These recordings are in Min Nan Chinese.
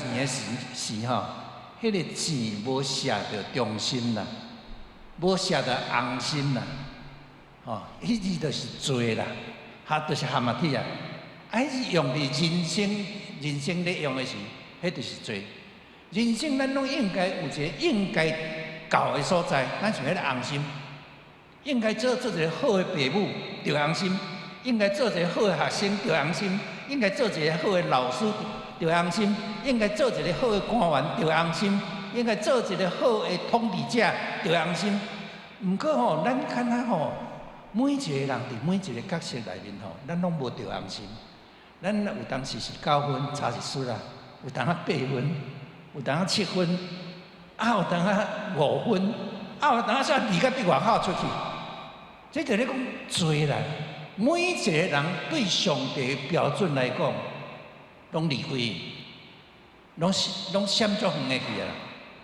錢的時時吼，彼個錢無射著忠心啦，無射著紅心啦，吼，彼字就是罪啦，哈，就是ἁμαρτία。啊，彼字用佇人生，人生咧用的時，彼就是罪。人生咱攏應該有一个應該到的所在，咱像彼个紅心，應該做做一个好的爸母，著紅心；應該做一个好的學生，著紅心；應該做一个好的老師，著紅心；應該做一个好的官員，著紅心；應該做一个好的統治者，著紅心。毋過吼，咱敢若吼，每一个人佇每一个角色內面吼，咱攏無著紅心。咱有當時是9分，差一絲啦；有當仔8分，有當仔7分，啊有當仔5分，啊有當仔煞離甲佇外口出去。這就咧講罪啦。每一個人對上帝的標準來講，攏離開，攏攏閃足遠的去啊！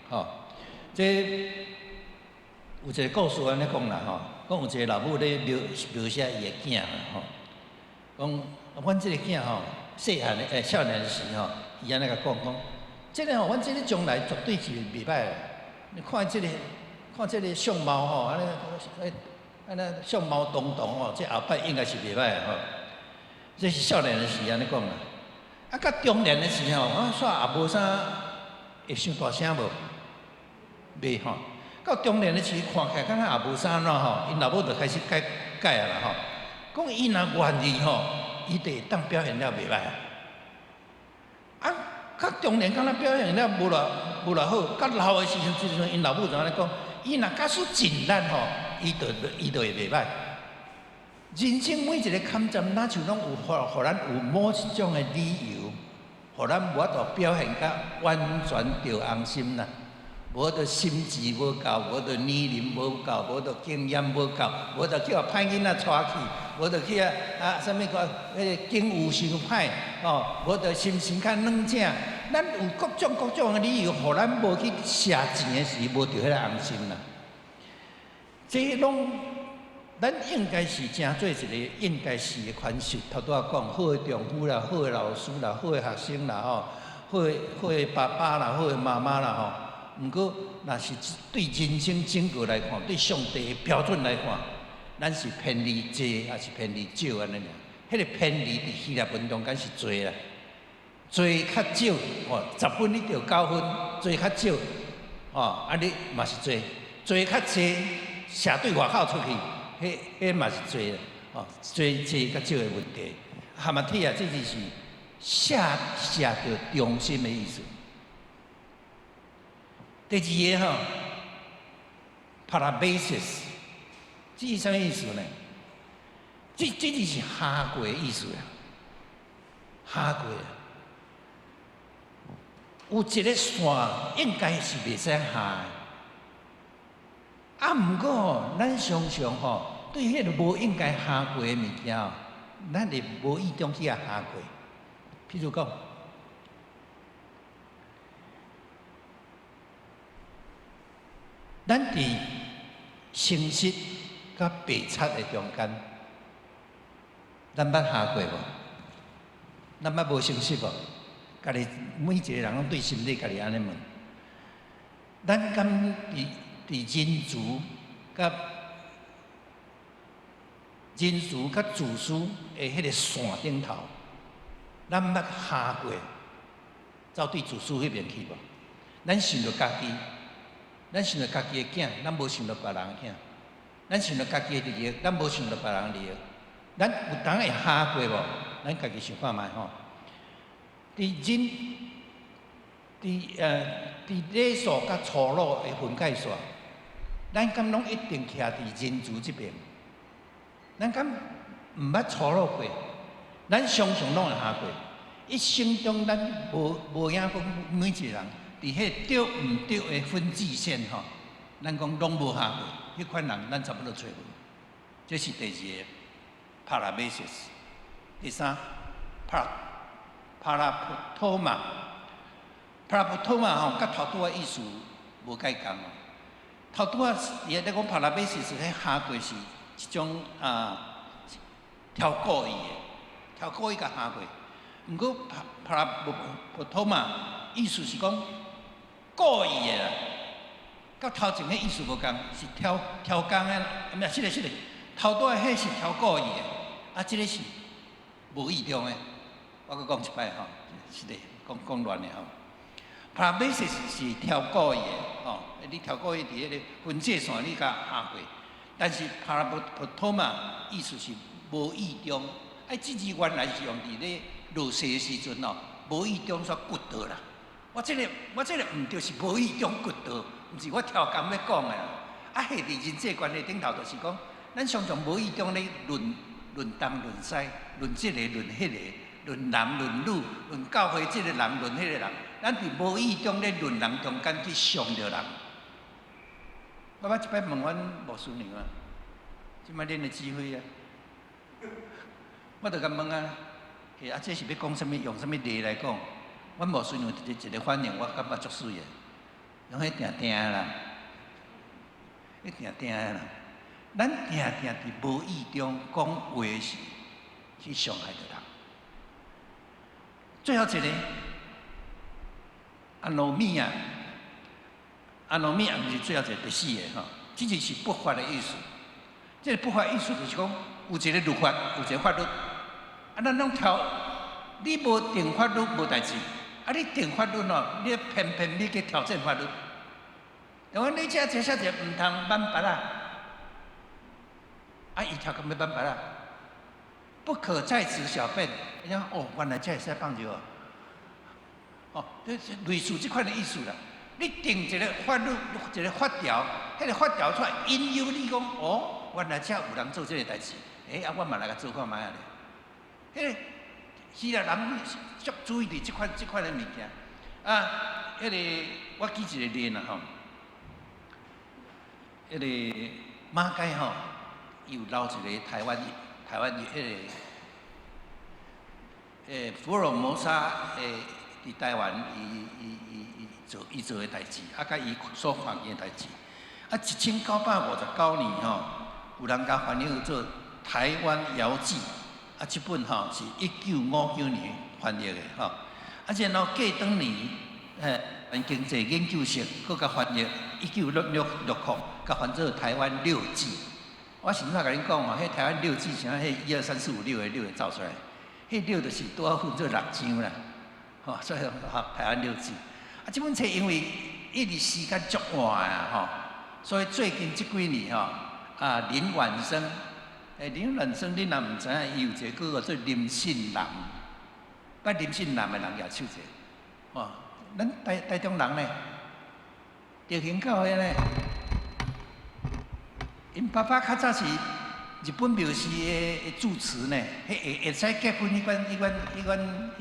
吼，這有一个故事按呢講啦吼，講有一个老母咧描描寫伊的囝啦吼，講阮這个囝吼，細漢的欸少年時吼，伊按呢共講講，這个吼，阮這个將來絕對是袂歹的。你看這个，看這个相貌吼，按呢，按呢相貌堂堂吼，這後擺應該是袂歹的吼。這是少年的時按呢講啦。啊，到中年的時候，啊，煞也無啥會傷大聲無？袂吼。到中年的時，看起來敢若也無啥按怎吼，𪜶老母就開始改改啊啦吼。講伊若願意吼，伊就會當表現了袂歹啊。啊，較中年敢若表現了無偌無偌好，較老的時陣，這時陣𪜶老母就按呢講，伊若假使盡力吼，伊就會袂歹。人生每一个坎站，若像攏有予咱有某一種的理由，予咱無法度表現甲完全著紅心啦。無著心智無夠，無著年齡無夠，無著經驗無夠，無著去予歹囡仔帶去，無著去啊啊啥物個彼个境遇傷歹，吼，無著心情較軟正。咱有各種各種的理由，予咱無去射錢的時，無著彼个紅心啦。這攏咱應該是成做一个應該是的款式。頭拄仔講，好的丈夫啦，好的老師啦，好的學生啦，吼，好的好的爸爸啦，好的媽媽啦，吼。毋過，若是對人生整個來看，對上帝的標準來看，咱是偏離濟，抑是偏離少按呢爾？彼个偏離佇希臘文中間是濟啦，濟較少，吼，10分你著9分，濟較少，吼，啊你嘛是濟，濟較濟，射對外口出去，彼彼嘛是濟啦，吼，濟濟較少的問題。ἁμαρτία，這就是射射著忠心的意思。第二个吼，παράβασις，這是啥物意思呢？這這就是下過的意思啊，下過啊。有一个線應該是袂使下的，啊，毋過吼，咱常常吼對彼个無應該下過的物件吼，咱會無意中去予下過。譬如講，咱佇誠實佮白賊的中間，咱捌下過無？咱捌無誠實無？家己每一个人攏對心底家己按呢問。咱敢佇佇仁慈佮仁慈佮自私的彼个線頂頭，咱捌下過，走對自私彼邊去無？咱想著家己，咱想著家己的囝，咱無想著別人的囝；咱想著家己的利益，咱無想著別人的利益。咱有當會下過無？咱家己想看覓吼。佇人，佇呃，佇禮數佮粗魯的分界線，咱敢攏一定徛佇仁慈這邊？咱敢毋捌粗魯過？咱常常攏會下過。一生中咱無無影講每一個人佇彼個對毋對的分界線吼，咱講攏無下過，彼款人咱差不多揣無。這是第二個 παράβασις。第三，παραπτώμα，παραπτώμα 吼，佮頭拄仔意思無蓋仝哦。頭拄仔伊咧講 παράβασις，彼下過是一種啊挑故意的，挑故意共下過。毋過 παραπτώμα 意思是講故意的啦，佮頭前彼意思無仝，是超超工的，毋是，是的，是的，頭拄仔彼是超故意的，啊，這个是無意中的。我閣講一擺吼，是的，講講亂的吼。Parabasis 是超故意的，吼，你超故意佇彼个分界線你共下過，但是 paraptoma 意思是無意中，啊，這字原來是用佇咧落雪的時陣哦，無意中煞骨倒啦。我這個毋對，是無意中骨倒，毋是我超工欲講的啦。啊，彼佇人際關係頂頭，就是講，咱常常無意中咧論論東論西，論這个論彼个，論男論女，論教會這个人論彼个人，咱佇無意中咧論人中間去傷著人。我捌一擺問阮牧師娘啊，這擺恁的指揮啊，我就共問啊，欸，啊，這是欲講啥物？用啥物例來講？阮牧師娘一個一個反應，我感覺足媠的，用彼定定啦，彼定定啦，咱定定佇無意中講話時，去傷害著人。最後一個，anomia，anomia 毋是最後一個，第四个吼，這就是不法的意思。這個不法意思就是講，有一個律法，有一個法律，啊，咱攏挑，你無定法律無代誌。啊！你定法律哦，你偏偏你去挑戰法律。因為你這這寫者毋通挽腹仔，啊！伊超工欲挽腹仔，不可在此小便。伊講哦，原來這會使放尿哦。哦，這是類似這款的意思啦。你定一个法律，一个法條，彼个法條出來引誘你講哦，原來這有人做這个代誌，欸，啊，我嘛來共做看覓仔咧。彼个希臘人足注意佇這款的物件。啊，彼个我舉一個例啦吼，彼个馬偕吼，伊有留一个台灣彼个，福爾摩沙的佇台灣，伊做的代誌，啊，佮伊所看見的代誌。啊，1959年吼，有人共翻譯做《台灣遙記》，啊，這本吼是1959年翻譯的吼。啊，然後過當年，經濟研究室閣共翻譯，1966六空，共翻做《台灣六記》。我實在共恁講吼，彼台灣六記啥？彼一二三四五六的六會走出來，彼六就是拄好分做六章啦。吼，所以吼台灣六記。啊，這本冊因為一直時間足晚啊，吼，所以最近這幾年吼，啊林婉生，林婉生，恁若毋知影，伊有一个叫做林信男，捌林信男的人舉手者，吼，咱台中人呢，中興教會呢，𪜶爸爸較早是日本廟寺的住持呢，彼會使結婚彼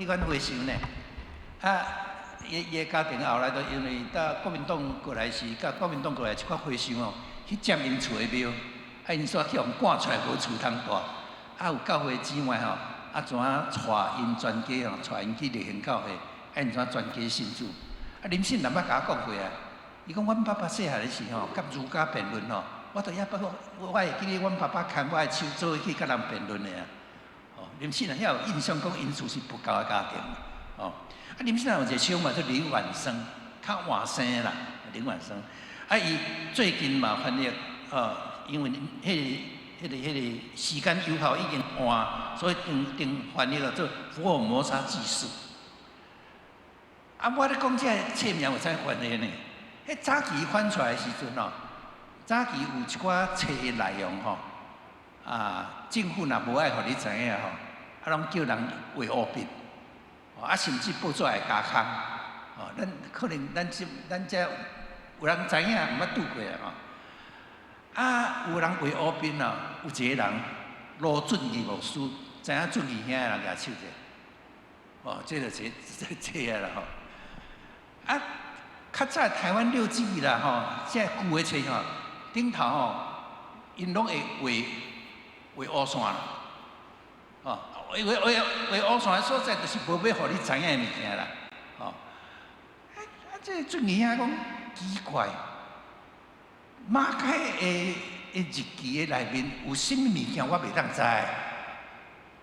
款和尚呢，啊。伊的家庭後來就因為到國民黨過來時，佮國民黨過來這款和尚哦，去佔𪜶厝的廟，啊，𪜶煞去予趕出來無厝通蹛，啊，有教會姊妹吼，啊，怎啊帶𪜶全家吼，帶𪜶去麗興教會，啊，𪜶怎啊全家信主。啊，林信男捌共我講過啊，伊講阮爸爸細漢的時吼，佮儒家辯論吼，我都猶捌我會記得阮爸爸牽我的手做伙去佮人辯論的啊。哦，林信男遐有印象講，𪜶厝是佛教的家庭，哦。啊，林信男有一個小妹叫林婉生，較晚生啦，林婉生。啊，伊最近嘛翻譯，因為彼個時間有效已經換，所以定定翻譯做《福爾摩沙紀事》。啊，我咧講這个冊名有啥關係呢？彼早期翻出來的時陣哦，早期有一寡冊的內容吼，啊，政府若無愛予你知影吼，啊，攏叫人畫烏筆。啊，甚至報紙會加空，哦，咱可能咱這有人知影，毋捌拄過啊吼。啊，有人畫烏筆哦，有一個人盧俊義牧師，知影俊義兄的人舉手者，哦，這就是這啊啦吼。啊，較早台灣六記啦吼，這舊的冊吼，頂頭吼，𪜶攏會畫畫烏線啦，哦。畫畫畫烏線的所在，就是無欲予你知影的物件啦，吼。啊啊！這個俊義兄講奇怪，馬偕的日記的內面有啥物物件，我袂當知。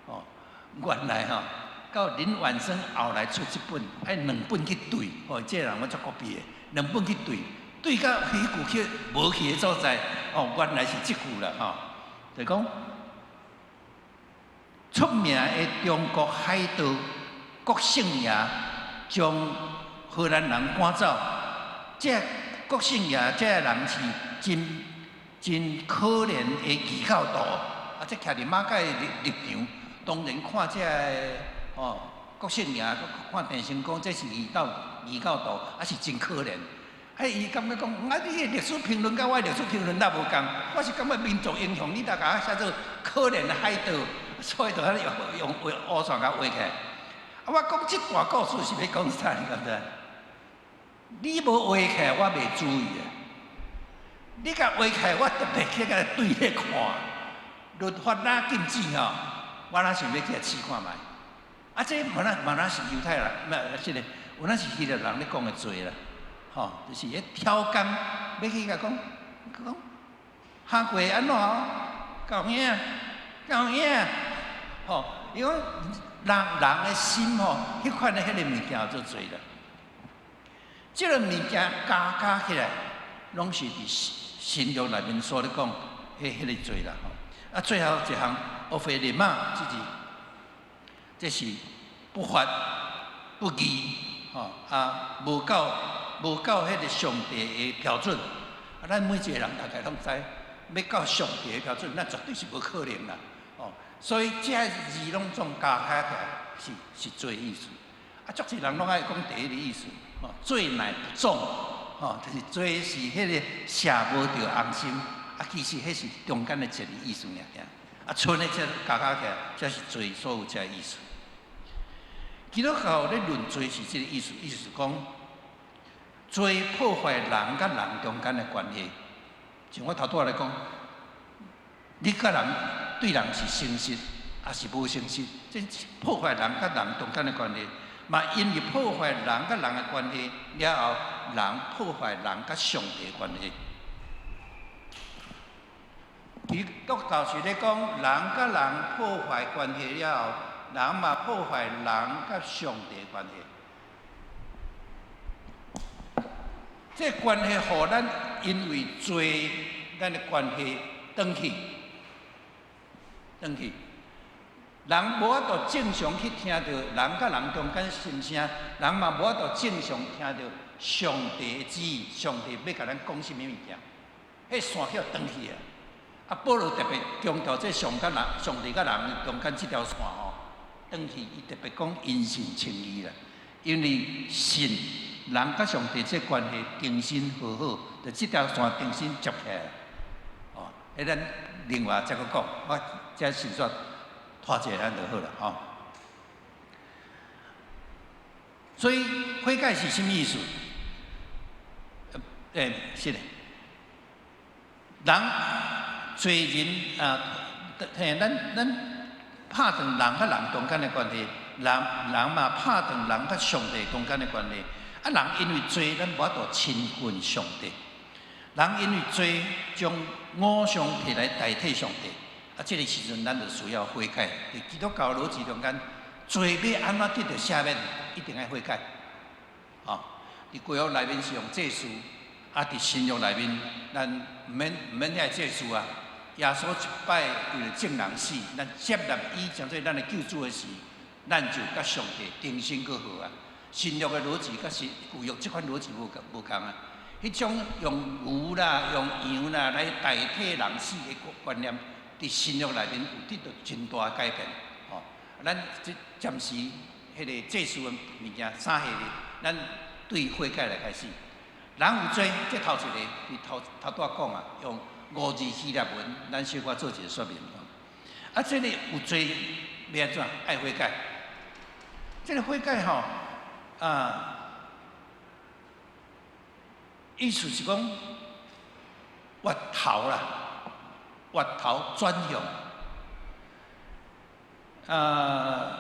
哦，原來吼，到林婉生後來出這本，愛兩本去對，吼，這个人我足古意的，兩本去對，對到彼句去無去的所在，哦，原來是這句啦，吼，就講出名的中國海盜郭姓爺將荷蘭人趕走，這郭姓爺這个人是真真可憐的異教徒，啊，這徛佇馬偕的立場，當然看這个。哦，郭姓爺看鄭成功，這是異教徒，啊是真可憐。啊，伊感覺講，啊，你的歷史評論佮我的歷史評論若無仝，我是感覺民族英雄，你若共我寫做可憐的海盜，所以就按呢用用烏線共畫起來。啊，我講這段故事是欲講啥？你敢知？你無畫起來，我袂注意啊。你共畫起來，我特別去共對咧看。律法若禁止吼，我若想欲去試看覓。啊，這嘛若嘛若是猶太人，毋是個，有那是希臘人咧講的罪啦，吼，就是咧挑工，欲去共講，講哈過按怎？夠影，夠影，吼，因為人人的心吼，彼款的彼个物件做罪啦。這个物件加加起來，攏是佇新約內面所咧講，彼个罪啦，吼。啊，最後一項，烏非律馬，這是。這是不法不義，吼啊，無夠彼个上帝的標準。啊，咱每一个人大概攏知，欲到上帝的標準，那絕對是無可能啦。哦，所以這字攏總加起來是罪意思。啊，足濟人攏愛講第一个意思，哦，罪乃不忠，吼，就是罪是彼个射無著紅心，啊，其實彼是中間的一個意思爾爾。啊，賰的這加加起來，才是罪所有這个意思。基督教咧論罪是這个意思，意思是講罪破壞人佮人中間的關係。像我頭拄仔來講，你佮人對人是誠實，抑是無誠實，這破壞人佮人中間的關係。嘛，因為破壞人佮人的關係了後，人破壞人佮上帝的關係。基督教是咧講，人佮人破壞關係了後，人嘛破壞人佮上帝的關係。這關係予咱因為罪，咱的關係斷去，斷去。人無法度正常去聽著人佮人中間心聲，人嘛無法度正常聽著上帝的旨意，上帝欲共咱講啥物物件，彼線叫斷去啊！啊，保羅特別強調這上佮人、上帝佮人中間這條線吼，斷去，伊特別講因信稱義啦，因為信人佮上帝這關係重新和好，就這條線重新接起來。哦，彼咱另外再閣講，我這先說拖者咱就好啦，吼。所以悔改是啥物意思？欸，是的，人罪人啊，嘿，咱拍斷人佮人中間的關係，人人嘛拍斷人佮上帝中間的關係。啊，人因為罪，咱無法度親近上帝。人因為罪，將偶像提來代替上帝。啊，這个時陣咱就需要悔改。佇基督教邏輯中間，罪欲按怎得著赦免，一定愛悔改。吼，佇舊約內面是用祭司，啊，佇新約內面，咱毋免遐祭司啊。耶穌一擺為著眾人死，咱接納伊成做咱的救主的時，咱就佮上帝重新閣和啊。新約的邏輯佮是舊約這款邏輯無仝啊。彼種用牛啦、用羊啦來代替人死的觀念，佇新約內面有得著真大改變。吼，咱這暫時彼个祭司的物件啥下咧，咱對悔改來開始。人有罪，這頭一个，佇頭頭拄仔講啊，用五字希臘文，咱小可做一个說明。啊，這个有罪欲按怎？愛悔改。這个悔改吼，啊，意思是講，越頭啦，越頭轉向。啊，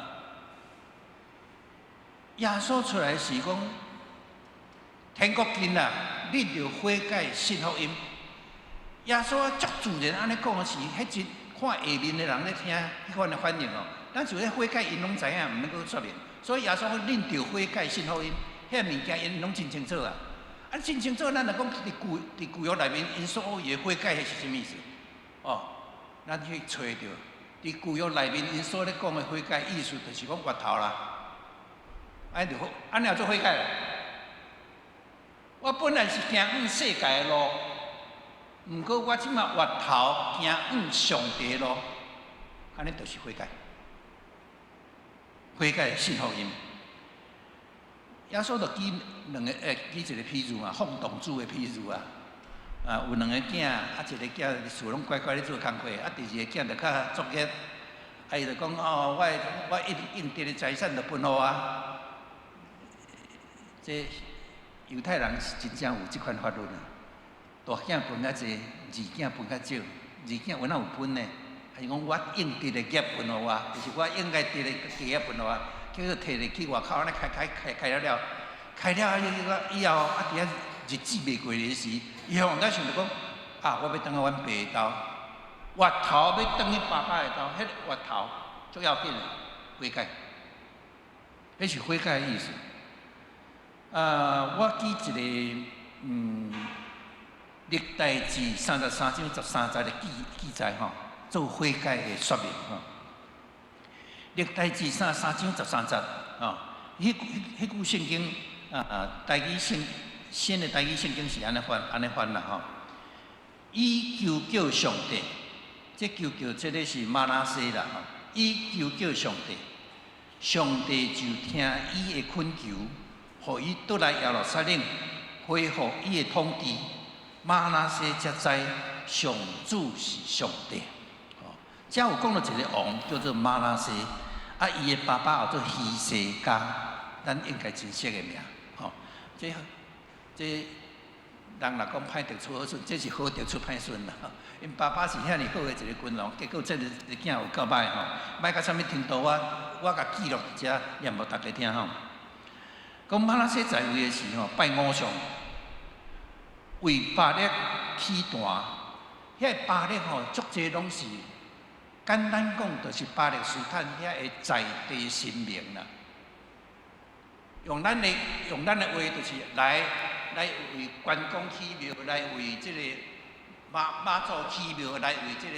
耶穌出來是講，天國近啦，你著悔改信福音。耶穌足自然按呢講的時，彼陣看下面的人咧聽彼款的反應哦。咱就咧悔改，𪜶攏知影，毋免閣說明。所以耶穌講恁著悔改信福音，彼物件𪜶攏真清楚啊。啊，真清楚，咱若講佇舊約內面，𪜶所謂的悔改彼是啥物意思？哦，咱去揣著佇舊約內面，𪜶所咧講的悔改意思，就是講回頭啦。按呢就好，按呢叫做悔改啦。我本來是行往世界的路，毋過我這馬回頭行往上帝的路，按呢就是悔改。悔改信福音。耶穌就舉兩个，舉一个譬喻嘛，放蕩子的譬喻啊。啊，有兩个囝，啊，一个囝厝攏乖乖咧做工課，啊，第二个囝就較作業，啊，伊就講哦，我應得的財產就分予我。這猶太人是真正有這款法律啊。大囝分較濟，二囝分較少。二囝有哪有分呢？伊講我應得的業分予我，就是我應該得的價分予我。結果提咧去外口按呢開開開開了了，開了以後啊，佇遐日子袂過的時，伊予人家想著講啊，我欲轉去阮爸兜，回頭欲轉去爸爸的兜，彼个回頭足要緊的，悔改，彼是悔改的意思。啊，我舉一个歷代志33章13節的記載吼，做悔改的說明吼。歷代志33章13節，吼，彼句聖經啊，台語聖新的台語聖經是按呢翻，按呢翻啦吼。伊求叫上帝，這求叫這个是瑪拿西啦吼。伊求叫上帝，上帝就聽伊的懇求，予伊倒來耶路撒冷，恢復伊的統治。瑪拿西才知上主是上帝。哦，遮有講著一个王叫做瑪拿西，啊，伊的爸爸叫做希西家，咱應該真熟的名。吼，這人若講歹得出好孫，這是好得出歹孫啦。𪜶爸爸是遐爾好的一个君王，結果這个囝有夠歹吼，歹到啥物程度？我共記錄佇遮念予大家聽吼。講瑪拿西在位的時吼，拜偶像，為巴力起壇，遐个巴力吼，足濟攏是簡單講，就是巴勒斯坦遐个在地神明啦。用咱的話，就是來為關公起廟，來為這個媽祖起廟，來為這個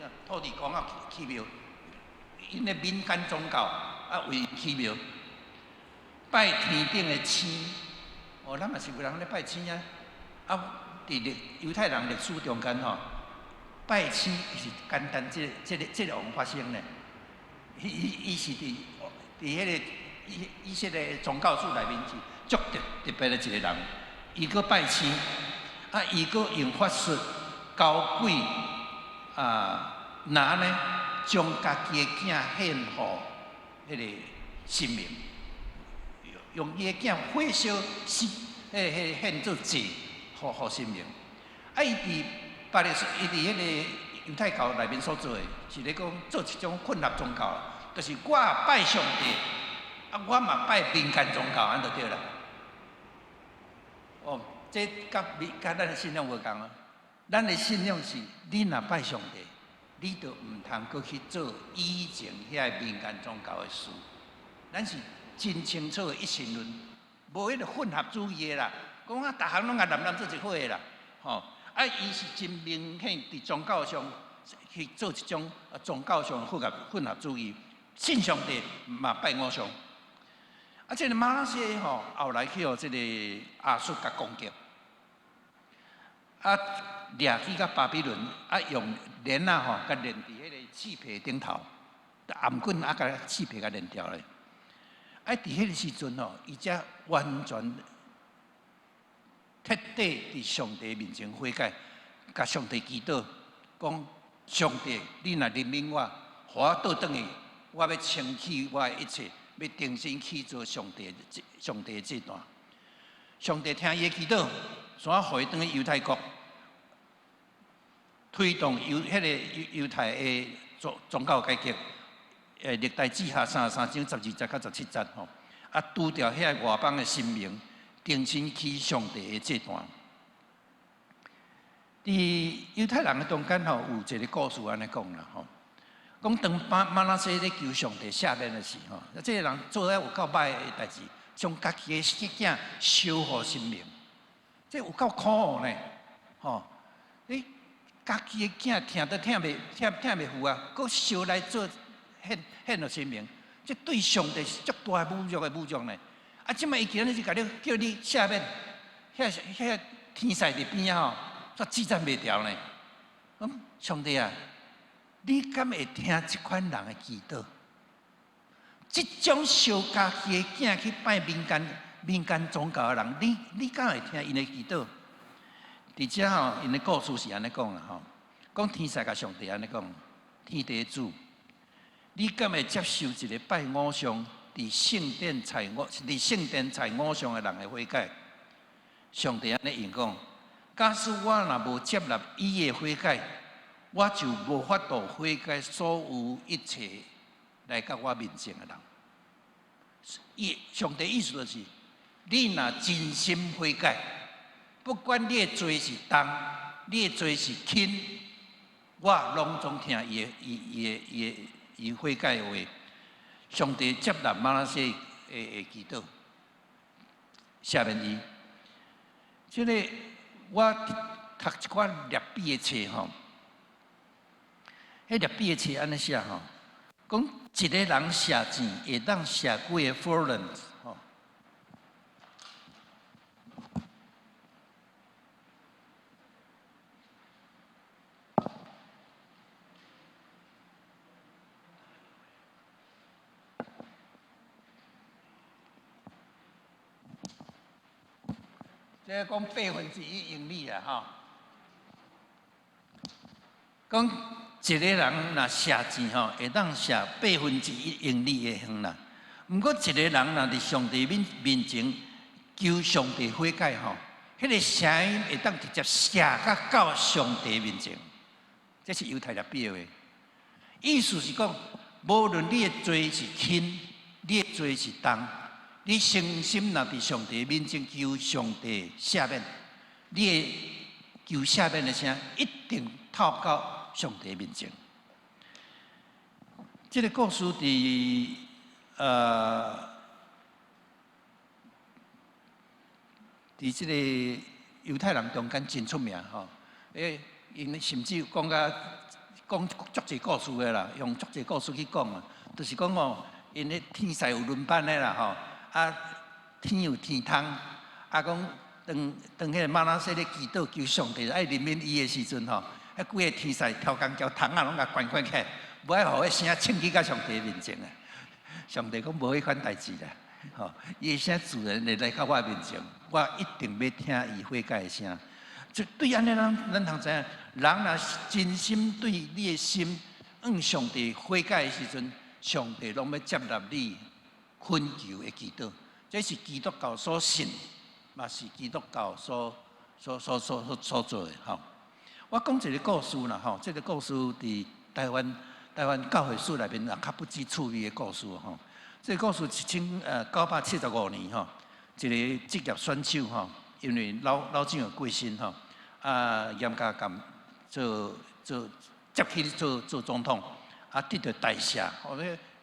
啥土地公啊起廟。𪜶的民間宗教啊，為起廟，拜天頂的星，哦，咱嘛是有人咧拜星啊。啊，佇歷猶太人歷史中間吼，拜星是簡單，這個王發生的。伊是佇彼個以色列宗教史內面是足特別的一個人。伊閣拜星，啊，伊閣用法術交鬼啊，拿呢將家己的囝獻予彼个神明，用伊的囝火燒死，彼个獻做祭，予神明。啊，伊佇彼个猶太教內面所做的，是咧講做一種混合宗教，就是我拜上帝，啊，我嘛拜民間宗教，按呢就對啦。哦，這佮咱的信仰無仝啊。咱的信仰是，你若拜上帝，你就毋通閣去做以前遐个民間宗教的事。咱是真清楚的一神論，無彼个混合主義的啦。講啊，逐項攏共濫濫做一伙的啦，吼。啊，伊是真明顯佇宗教上去做一種宗教上混合主義，信上帝嘛拜偶像。啊，這个瑪拿西吼，後來去予這个亞述共攻擊，啊，掠去到巴比倫，啊，用鏈仔吼，共連佇彼个翅皮頂頭，頷頸啊，共翅皮共連掉咧。啊，佇彼个時陣吼，伊才完全徹底佇上帝面前悔改，共上帝祈禱，講上帝，你若憐憫我，予我倒轉去，我欲清去我的一切，欲重新去做上帝的祭壇。上帝聽伊的祈禱，煞予伊轉去猶太國，推動彼个猶太的宗教改革。歷代志下33章12節到17節吼，啊，除掉遐个外邦的神明，重新起上帝的祭壇。佇猶太人的中間吼，有一個故事按呢講啦吼，講當瑪拿西咧求上帝赦免的時吼，這个人做了有夠歹的代誌，將家己的囝燒予神明，這有夠可惡呢，吼！你家己的囝疼都疼袂疼疼袂赴啊，閣燒來做獻獻予神明，這對上帝是足大的侮辱的侮辱呢。啊，這擺伊今日是共你叫你赦免，遐遐天使佇邊仔吼，煞拒絕袂牢呢。講上帝啊，你敢會聽這款人的祈禱？這種燒家己的囝去拜民間民間宗教的人，你你敢會聽𪜶的祈禱？佇遮吼，𪜶的故事是按呢講啦吼，講天使共上帝按呢講，天地主，你敢會接受一個拜偶像、佇聖殿祭偶像的人的悔改？上帝按呢應講，假使我若無接納伊的悔改，我就無法度悔改所有一切來到我面前的人。伊上帝意思就是，你若真心悔改，不管你的罪是重，你的罪是輕，我攏總聽伊的、伊、伊的、伊的、伊悔改的話。上帝接納瑪拿西的祈禱，赦免伊。這个我讀一寡律比的冊吼，彼律比的冊按呢寫吼，講一个人射箭會當射幾个 furlong 吼。這個講1/8英里啦，吼。講一个人若射箭吼，會當射1/8英里的遠啦。毋過一個人若佇上帝面面前求上帝悔改吼，彼个聲音會當直接射甲到上帝面前。這是猶太律比的話，意思是講，無論你的罪是輕，你的罪是重，你誠心若佇上帝面前求上帝赦免，你的求赦免的聲一定透到上帝面前。這个故事佇佇這个猶太人中間真出名吼，欸，𪜶甚至講甲講足濟故事的啦，用足濟故事去講啊，就是講吼，𪜶的天使有輪班的啦吼，啊，天有天窗，啊講當當彼个瑪拿西咧祈禱求上帝愛憐憫伊的時陣吼，彼幾个天使超工交窗仔攏共關關起來，無愛予彼聲衝去到上帝面前啊！上帝講無彼款代誌啦，吼，伊的聲自然會來到我面前，我一定欲聽伊悔改的聲。就對按呢，咱咱通知影，人若真心對你的心向上帝悔改的時陣，上帝攏欲接納你懇求的祈禱。這是基督教所信，嘛是基督教所所所所所所做的吼。我講一个故事啦吼，這个故事佇台灣台灣教會史內面也較不知趣味的故事吼。這个故事1975年吼，一个職業選手吼，因為老老蔣過身吼，啊嚴家淦做做接去做做總統，啊得著大赦，哦，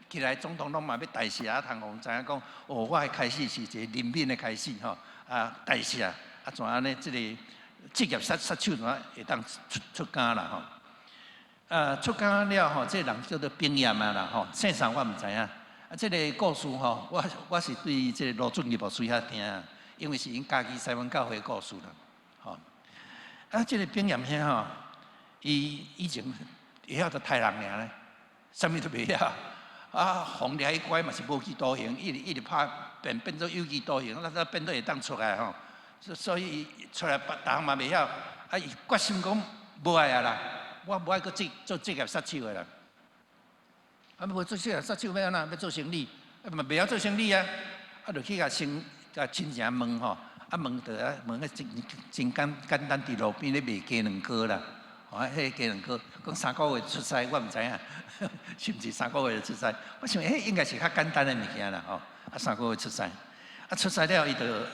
起來總統攏嘛欲大赦，啊通予人知影講，哦，我的開始是一个人民的開始吼，啊大赦，啊怎按呢？這个職業殺殺手怎會當出出監啦吼？啊出監了吼，這个人叫做炳炎啊啦吼，姓啥我毋知影。啊，這个故事吼，我我是對這个羅俊義牧師遐聽，因為是𪜶家己西門教會的故事啦，吼。啊，這个炳炎兄吼，伊以前會曉著刣人爾呢，啥物都袂曉。啊，予掠去關嘛是無期徒刑，一直一直拍變變做有期徒刑，那變做會當出來吼。所以伊出來別項嘛袂曉，啊，伊決心講無愛啊啦，我無愛閣做做職業殺手的啦。啊，無做職業殺手欲按怎？欲做生理，啊嘛袂曉做生理啊，啊，就去共親共親情問吼，啊問著啊問個真真簡簡單，佇路邊咧賣雞卵糕啦，啊，彼个雞卵糕講3個月出師，我毋知影，是毋是三個月就出師？我想，欸，應該是較簡單的物件啦，吼，啊，三個月出師，啊，出師了，伊就佮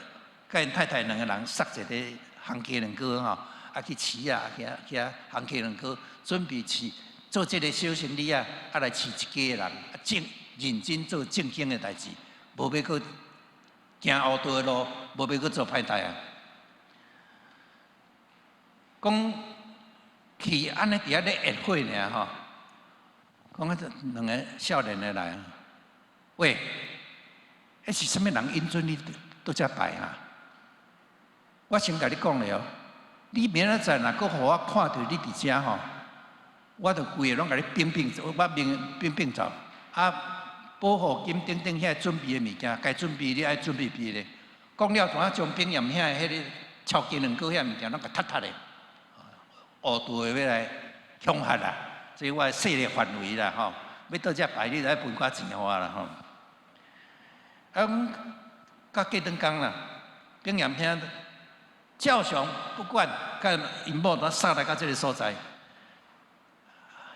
𪜶太太兩个人捒一个烘雞卵糕吼，啊去飼啊，去去烘雞卵糕，準備飼做這个小生理啊，啊來飼一家的人，啊正認真做正經的代誌，無欲閣行烏道的路，無欲閣做歹代啊。講去按呢佇遐咧約會爾吼，講啊這兩个少年的來，喂，彼是啥物人允准你倒遮拜啊？我先共你講咧哦，你明仔載若閣予我看著你佇遮吼，我就規个攏共你變變，我變變變走。啊，保護金等等遐準備的物件，該準備你愛準備備咧。講了，怎啊將炳炎兄彼个超雞卵糕遐物件攏共踢踢咧，烏道的欲來恐嚇啦，這我的勢力範圍啦吼，欲倒遮拜你就愛分寡錢予我啦吼。啊，阮到過轉工啦，炳炎兄照常不管，共𪜶某都送來到這个所在，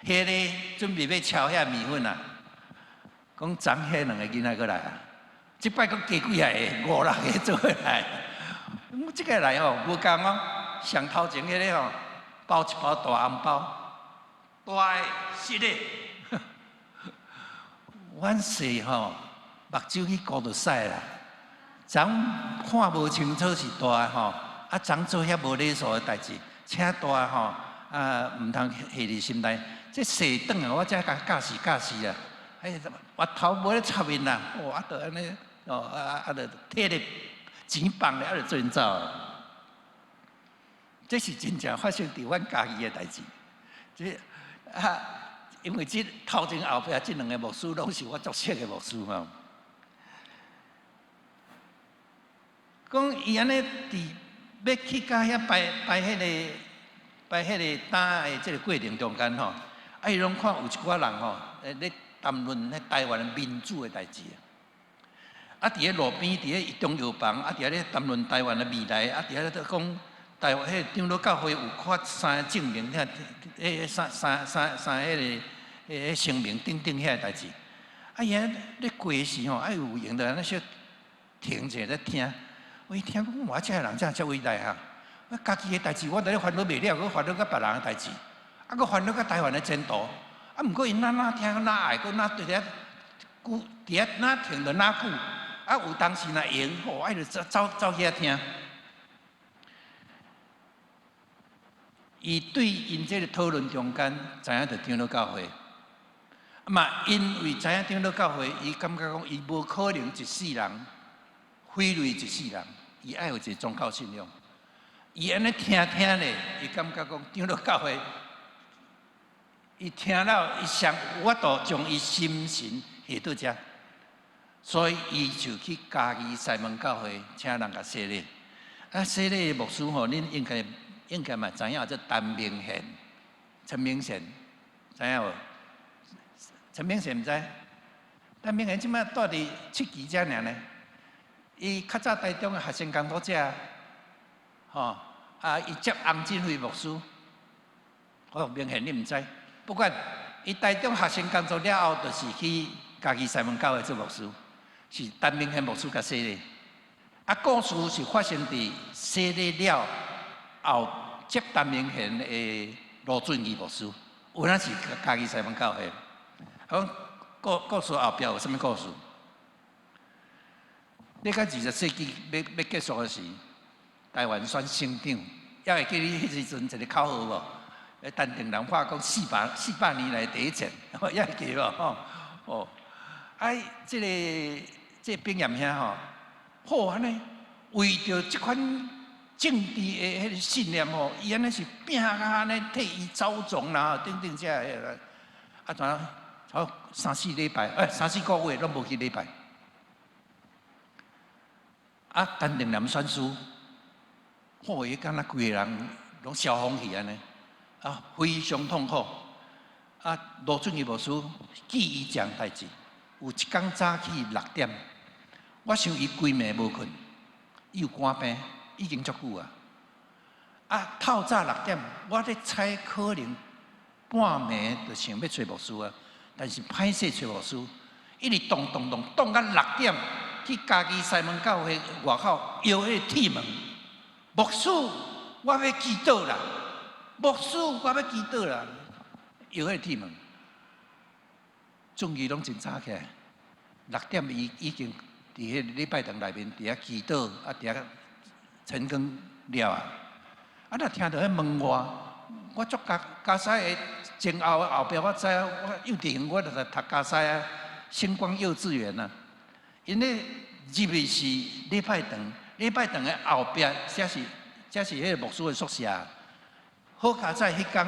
彼个準備欲敲遐麵粉啊，講昨彼兩个囡仔閣來啊，這擺閣加幾仔个，五六个做伙來。我這个來吼無仝哦，上頭前彼个吼包一包大紅包，大的實的。阮細吼目睭去顧就屎啦，昨看無清楚是大的吼，啊昨做遐無禮數的代誌，請大吼啊毋通下佇心內。這細轉啊，我才共教示教示啊。哎，額頭無咧插面啦，哦，啊，就按呢，哦，啊啊，就提咧錢放咧，啊，就做𪜶走。這是真正發生佇阮家己的代誌。這啊，因為這頭前後壁這兩个牧師攏是我足熟的牧師吼。講伊按呢佇欲去共遐拜拜彼个拜彼个擔的這个過程中間吼，啊，伊攏看有一寡人吼，咧談論彼台灣民主的代誌啊，佇咧路邊，佇咧中藥房，啊，佇遐咧談論台灣的未來，啊，佇遐咧講台灣彼个長老教會有發三個證明，遐，彼三三三三彼个彼个聲明等等遐个代誌。啊，伊按咧過時吼，啊有閒就按呢小停者咧聽。我一聽講，哇，這个人這遮偉大哈！我家己的代誌我佇咧煩惱袂了，閣煩惱佮別人的代誌，啊，閣煩惱佮台灣的前途。啊，毋過𪜶哪哪聽哪愛，閣哪佇遐久佇遐哪停著哪久，啊，有當時若閒吼，愛就走走走去遐聽。伊對𪜶這个討論中間，知影著長老教會。嘛，因為知影長老教會，伊感覺講伊無可能一世人毀累一世人，伊愛有一个宗教信仰。伊按呢聽聽咧，伊感覺講長老教會，伊聽了伊上有法度將伊心神下倒遮，所以伊就去嘉義西門教會請人共洗禮。啊，洗禮的牧師吼，恁應該應該嘛知影做陳明賢，陳明賢知影無？陳明賢毋知？陳明賢這擺蹛佇七期遮爾呢。伊較早台中的學生工作者，吼啊！伊接洪振輝牧師，哦，明賢你毋知？不管伊台中學生工作了後，就是去嘉義西門教會做牧師，是陳明賢牧師共洗禮。啊，故事是發生佇洗禮了後，接陳明賢的羅俊義牧師，有影是嘉義西門教會。好，故故事後壁有啥物故事？你到20世紀欲欲結束的時，台灣選省長，猶會記得彼時陣一个口號無？陳定南話講四百年來第一戰，猶會記無？吼哦，哎，這个這个炳炎兄吼，好按呢，為著這款政治的彼个信念吼，伊按呢是拼甲按呢替伊走總啦，等等這个，啊，怎好三四禮拜，哎，三四個月攏無去禮拜。啊，陳定南選輸，好，伊敢若規个人攏消風去按呢，啊，非常痛苦。啊，羅俊義牧師記伊一項代誌，有一工早起6點，我想伊規暝無睏，伊有肝病，已經足久啊。啊，透早六點，我咧猜可能半暝就想欲揣牧師啊，但是歹勢揣牧師，一直動動動動到六點。去嘉義西門教會外口搖彼個鐵門，牧師，我欲祈禱啦，牧師，我欲祈禱啦。搖彼個鐵門，終於攏真早起來，6點伊已經佇彼個禮拜堂內面佇遐祈禱，啊，佇遐晨更了啊。啊，若聽著彼門外，我足加加西的前後後壁我知啊，我幼稚園我就讀加西啊，星光幼稚園啊。𪜶咧入去是禮拜堂，禮拜堂的後壁才是彼個牧師的宿舍。好佳哉，彼工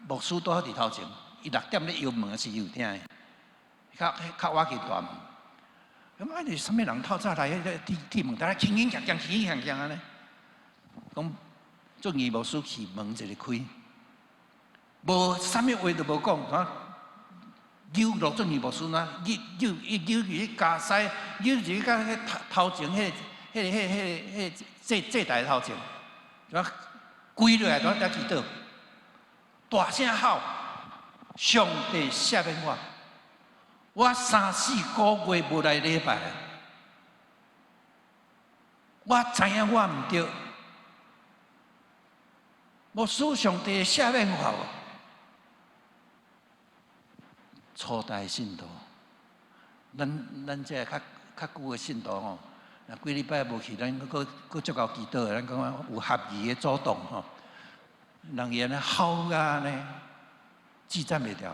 牧師拄好佇頭前，伊六點咧搖門的時伊有聽的，較較晚去大門。咁啊，是啥物人透早來彼個鐵鐵門，在遐輕輕鏘鏘，輕輕鏘鏘按呢？講俊義牧師去門一个開，無啥物話都無講，啊，扭落俊義牧師那，扭扭伊扭去加西，扭入去到彼頭頭前彼个、彼个、彼个、彼个、彼个祭祭台頭前，啊，跪落來佇遐祈禱，大聲吼：上帝赦免我！我三四個月無來禮拜，我知影我毋對，牧師上帝赦免我無？初代信徒，咱咱這較較久的信徒吼，若幾禮拜無去，咱閣閣足夠祈禱，咱感覺有合宜的阻擋吼，人伊按呢吼啊呢，拒絕袂牢。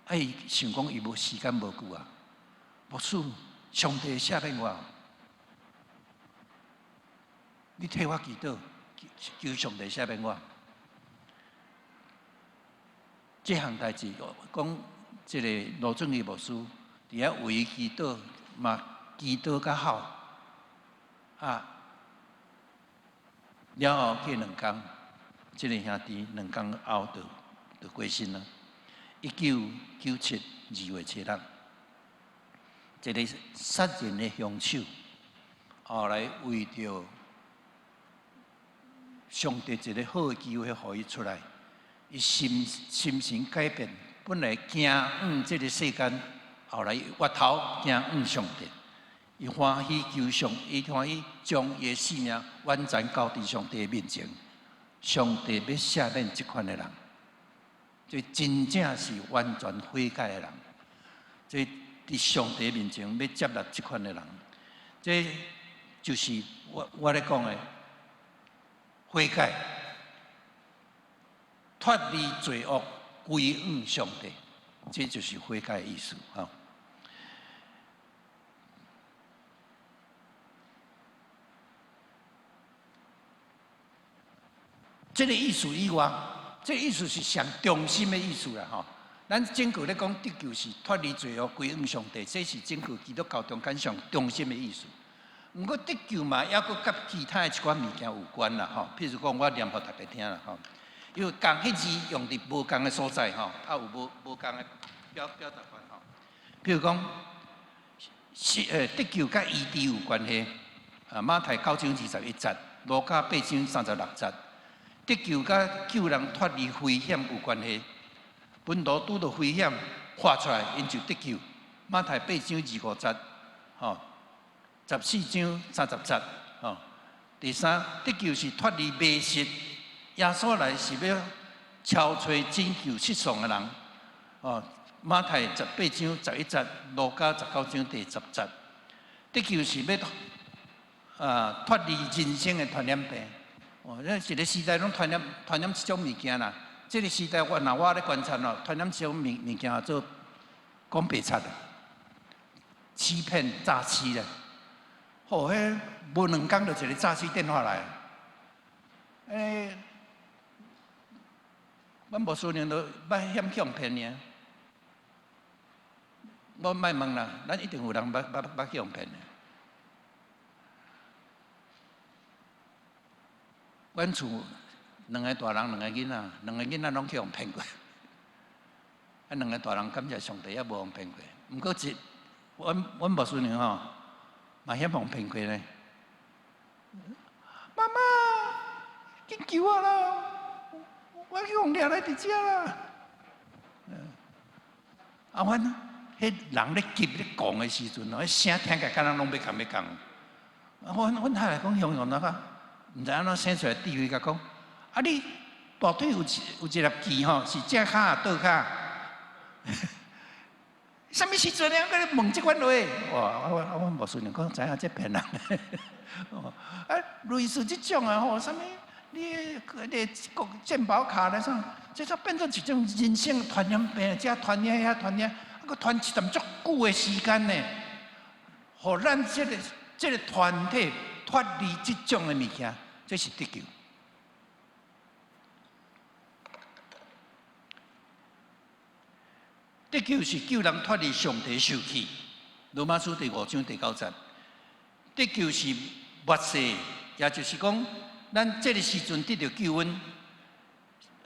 啊！伊想講伊無時間無久啊，牧師，上帝赦免我，你替我祈禱，求上帝赦免我。這項代誌講，這个羅俊義牧師佇遐為伊祈禱，嘛祈禱較好啊。了後過兩工，這个兄弟兩工後就就過身了。1997 2月7日，一个殺人的兇手，後來為著上帝一个好的機會，予伊出來，伊心心神改變，本來驚往這个世間，後來回頭驚往上帝，伊歡喜求上，伊歡喜將伊的性命完全交佇上帝的面前，上帝欲赦免這款的人。這真正是完全悔改的人，這佇上帝面前欲接納這款的人，這就是我我咧講的悔改，脫離罪惡，歸向上帝，這就是悔改的意思。吼，這个意思以外。這個意思是上中心的意思啦，吼。咱整個咧講得救是脫離罪惡歸向上帝，這是整個基督教中間上中心的意思。毋過得救嘛，猶閣佮其他的一寡物件有關啦，吼。譬如講，我念予大家聽啦，吼。因為仝彼字用佇無仝的所在，吼，啊有無無仝的表表達法，吼。譬如講，是得救佮醫治有關係，啊，馬太9章21節，路加8章36節。得救佮救人脫離危險有關係，門徒拄著危險，喊出來，𪜶就得救。馬太8章25節，吼，14章30節，吼。第三，得救是脫離迷失，耶穌來是欲搜揣拯救失喪的人，哦。馬太18章11節，路加19章第10節。得救是欲啊脫離人生的傳染病。哦，這一个時代攏傳染傳染這種物件啦。這个時代我若我咧觀察哦，傳染這種物物件做講白賊啦，欺騙詐欺啦。吼，彼無兩工就一个詐欺電話來。欸，阮無輸娘都捌險去予騙爾。我莫問啦，咱一定有人捌捌捌去予騙的。阮厝兩个大人，兩个囡仔，兩个囡仔攏去予騙過。啊，兩个大人感謝上帝猶無予騙過。毋過一，阮阮牧師娘吼，嘛險予騙過呢。媽媽，緊救我啦！我去予掠來佇遮啦。啊，阮彼人咧急咧講的時陣，彼聲聽起來敢若攏欲仝欲仝。啊，阮阮太太講雄雄那個。毋知按怎生出來智慧，共講，啊你大腿有一粒痣吼，是正跤抑倒跤？啥物時陣啊？閣咧問這款話？哇！我阮牧師娘講，知影這騙人。哦，啊，類似這種啊吼，啥物？你國健保卡咧啥？這才變做一種人生傳染病，這傳遐遐傳遐，啊，閣傳一段足久的時間呢。予咱這個團體脫離這種的物件，這是得救。得救是救人脫離上帝受氣。羅馬書第五章第九節。得救是末世，也就是講，咱這個時陣得著救恩，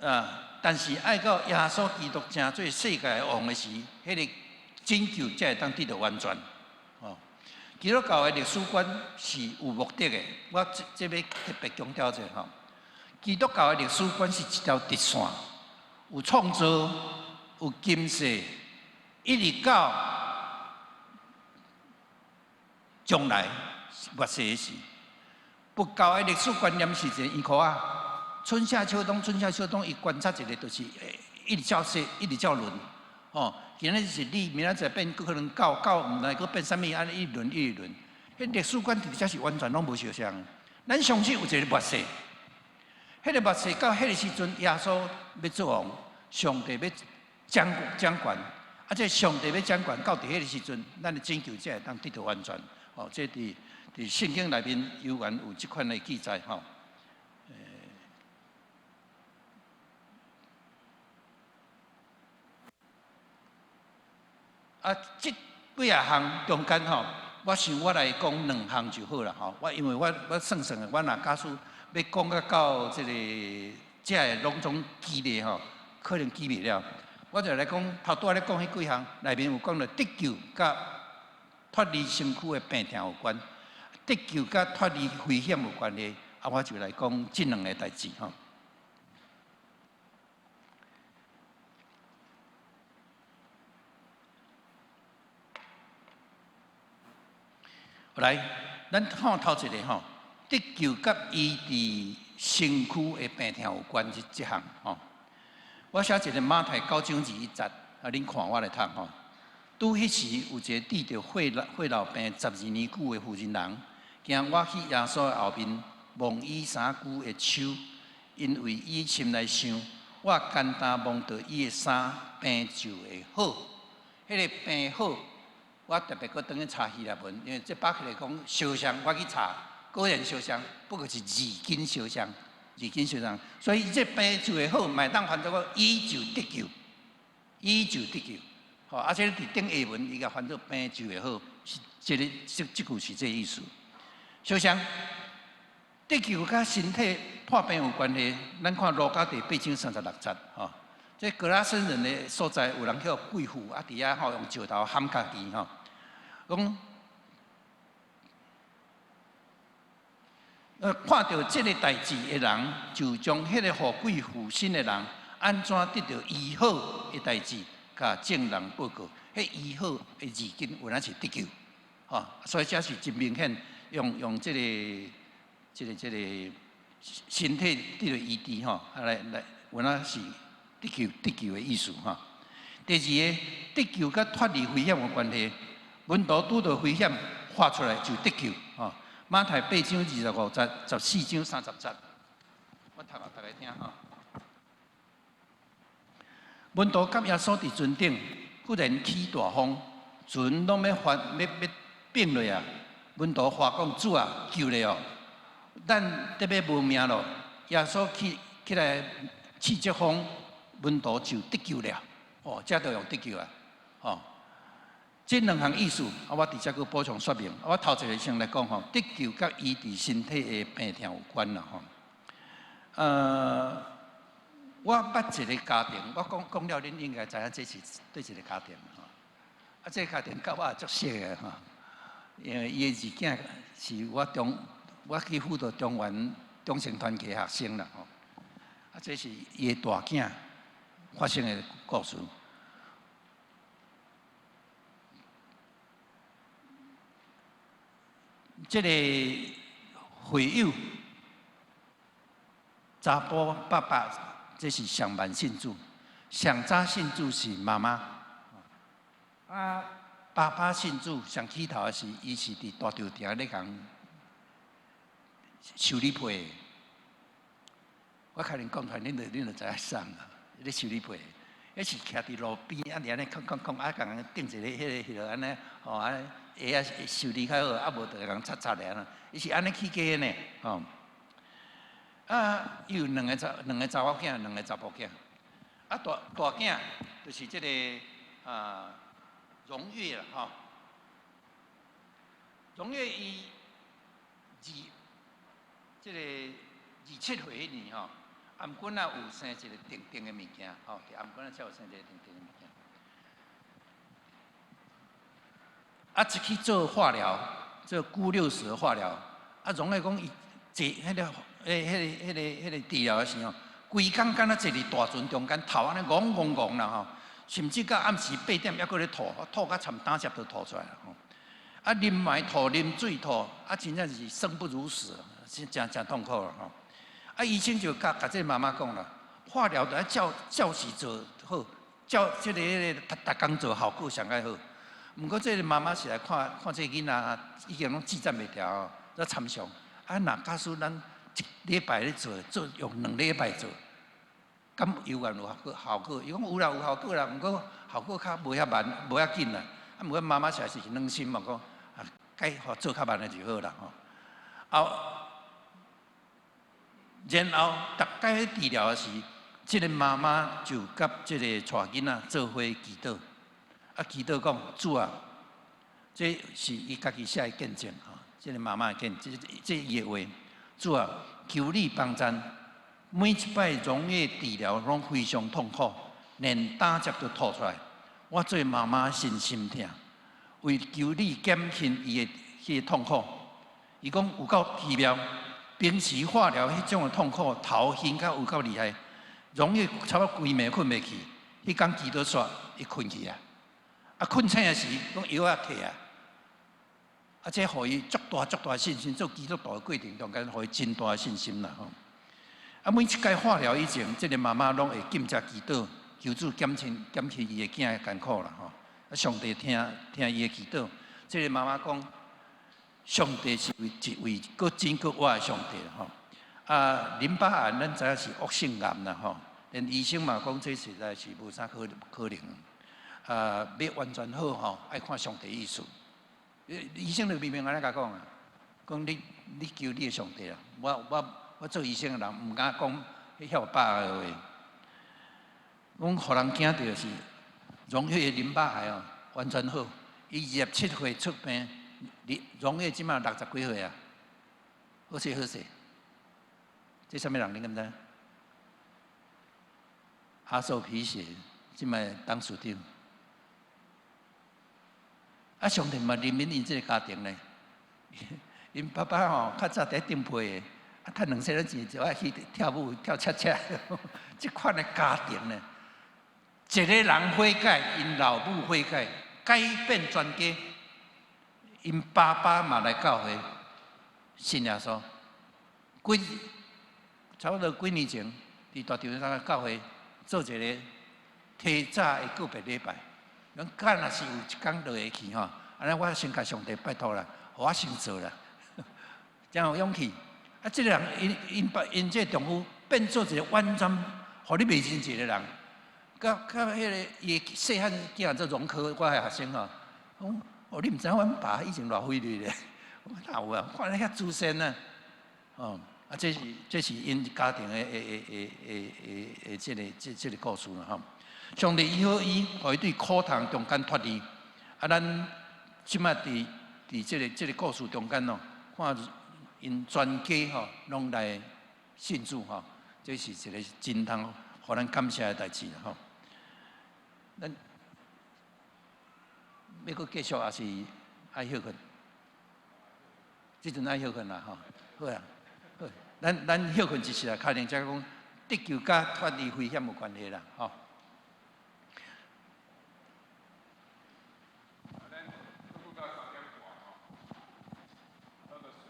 啊，但是愛到耶穌基督成做世界王的時，彼個拯救才會當得著完全。哦，基督教的歷史觀是有目的的，我這這欲特別強調者吼。基督教的歷史觀是一條直線，有創造，有今世，一直到將來末世的時。佛教的歷史觀念是一個圓箍仔，春夏秋冬，春夏秋冬，伊觀察一個就是一直照世，一直照輪，吼，今仔日是你，明仔載變閣可能狗，狗毋知閣變啥物，按呢一輪一輪。彼歷史觀佇遮是完全攏無相像。咱相信有一個末世，彼個末世到彼個時陣，耶穌欲做王，上帝欲掌權，啊，這上帝欲掌權到佇彼個時陣，咱的拯救才會當得著完全。哦，這佇聖經內面猶原有這款的記載吼。啊，這幾仔項中間吼，我想我來講兩項就好啦吼。我因為我算算的，我若假使欲講到這個這个攏總記咧吼，可能記袂了。我就來講，頭拄仔咧講彼幾項內面有講著得救佮脫離身軀的病痛有關，得救佮脫離危險有關係。啊，我就來講這兩个代誌吼。來，咱看頭一个吼，得救佮醫治身軀的病痛有關這項吼。我寫一个馬太九章21節，啊，恁看我來讀吼。拄彼時有一个得著血漏病12年久的婦人人，行倚去耶穌的後面，摸伊衫袖的手，因為伊心內想：我干焦摸著伊的衫，病就會好。彼个病好，我特別閣轉去查希臘文，因為這巴克來講相像，我去查果然相像，不過是字根相像，字根相像。所以這病就會好，嘛會當翻做講伊就得救，伊就得救。吼，啊，這佇頂下文伊共翻做病就會好，是這个這這句是這个意思。相像得救佮身體破病有關係，咱看路加第八章36節，吼。這格拉森人的所在，有人叫鬼附，啊，佇遐吼用石頭撼家己吼，講，看著這个代誌的人，就將彼個予鬼附身的人，按怎得著醫好的代誌，共眾人報告。彼醫好的字根原來是得救，吼，所以這是真明顯，用這个身體得著醫治吼，啊來，原來是得救得救的意思吼。第二个，得救佮脫離危險有關係，門徒拄著危險，喊出來就得救吼。馬太八章25節，14章30節，我讀予大家聽吼。門徒佮耶穌佇船頂，忽然起大風，船攏欲翻，欲變落啊！門徒喊講：主啊，救咧哦！咱得欲無命咯！耶穌起來斥責風，門徒就得救了。哦，這就用得救啊！哦，這兩項意思，啊，我佇遮閣補充說明。我頭一个先來講吼，得救佮醫治身體的病痛有關啦吼。我捌一个家庭，我講講了，恁應該知影這是佗一个家庭吼。啊，這个家庭佮我也足熟的吼，因為伊的二囝是我中，我去輔導中原中正團契學生啦吼。啊，這是伊的大囝發生的故事。這个會友查埔爸爸這是上慢信主，上早信主是媽媽。啊，爸爸信主上起頭的是，伊是佇大稻埕咧共修理被的。我可能講出來，恁就知影啥啊？咧修理被，彼是徛佇路邊，啊，按呢空空空，啊，共人釘一个彼个彼落按呢，吼，按呢鞋仔修理較好，啊，無就共擦擦爾。伊是按呢起家的呢，吼。啊，伊有兩個查某囝，兩個查埔囝。啊，大大囝就是這个啊，榮月啦，吼。榮月伊二這个27歲彼年吼，頷頸仔有生一个甜甜的物件，吼，佇頷頸仔才有生一個甜甜的物件。啊，一去做化療，做鈷60的化療，啊，榮月講伊坐彼个、彼個治療的時候，規工敢若坐佇大船中間，頭按呢戇戇戇啦吼，甚至到暗時8點猶閣咧吐，吐甲參膽汁都吐出來啦吼。啊，啉糜吐，啉水吐，啊，真正是生不如死，真誠誠痛苦啦吼。啊，醫生就共這個媽媽講啦，化療著愛照照時做好，照這個彼個逐逐工做效果上較好。毋過這個媽媽是來看看這個囡仔已經攏支撐袂牢，才參詳。啊，若假使咱一禮拜咧做，做用2禮拜做，敢猶原有效果？效果？伊講有啦，有效果啦，毋過效果較無遐慢，無遐緊啦。啊，毋過媽媽實在是軟心嘛，講啊，該予做較慢的就好啦吼。後，然後逐擺治療的時，這個媽媽就佮這個帶囡仔做伙祈禱，啊，祈禱講主啊，這是伊家己寫的見證吼，這個媽媽的見證，這伊的話，主啊，求你幫贊，每一擺榮月治療攏非常痛苦，連膽汁都吐出來。我做媽媽真心疼，為求你減輕伊的彼个痛苦。伊講有夠奇妙，平時化療彼種的痛苦，頭晕甲有夠厲害，榮月差不多規暝睏袂去。彼工祈禱煞，伊睏去啊！啊，睏醒的時，攏藥仔退啊！啊，這予伊足大足大信心，做基督徒的過程中間，予伊真大的信心啦吼。啊，每一擺化療以前，這個媽媽攏會禁食祈禱，求主減輕伊的囝的艱苦啦吼。啊，上帝聽聽伊的祈禱，這個媽媽講，上帝是位一位閣真閣活的上帝吼。啊，淋巴癌咱知影是惡性癌啦吼，連醫生嘛講這實在是無啥可能。啊，欲完全好吼，愛看上帝意思。醫生就明明按呢共講啊，講你求你的上帝啦，我做醫生的人毋敢講遐有把握的話。講予人驚著的是，榮月的淋巴癌哦，完全好。伊27歲出病，榮月這馬60幾歲啊，好勢好勢。這啥物人你敢知？阿壽皮鞋，這馬董事長。啊，上帝嘛憐憫𪜶這个家庭呢。𪜶爸爸吼較早佇釘被的，啊，趁兩仙仔錢就愛去跳舞跳恰恰。這款的家庭呢，一個人悔改，𪜶老母悔改，改變全家。𪜶爸爸嘛來教會信耶穌。差不多幾年前，佇大稻埕教會做一個提早的告別禮拜。講敢若是有一工落會去吼，按呢我先共上帝拜託啦，予我先做啦，誠有勇氣。啊，這个人𪜶𪜶爸𪜶這個丈夫變做一個完全予你袂認一個人，佮彼个伊細漢囝做榮科，我的學生吼，講哦你毋知影阮爸以前偌費力咧，我哪有啊？看你遐資深啊，哦，啊這是𪜶家庭的這個故事啦吼。上帝醫好伊，予伊對苦痛中間脫離。啊，咱這馬佇這個故事中間哦，看𪜶全家吼攏來信主吼，這是一個真通予咱感謝的代誌吼。咱欲閣繼續抑是愛歇睏？這陣愛歇睏啦吼，好啊，好，咱歇睏一時啊，可能才講得救佮脫離危險有關係啦，吼。咱拄到3點半吼，喝個水。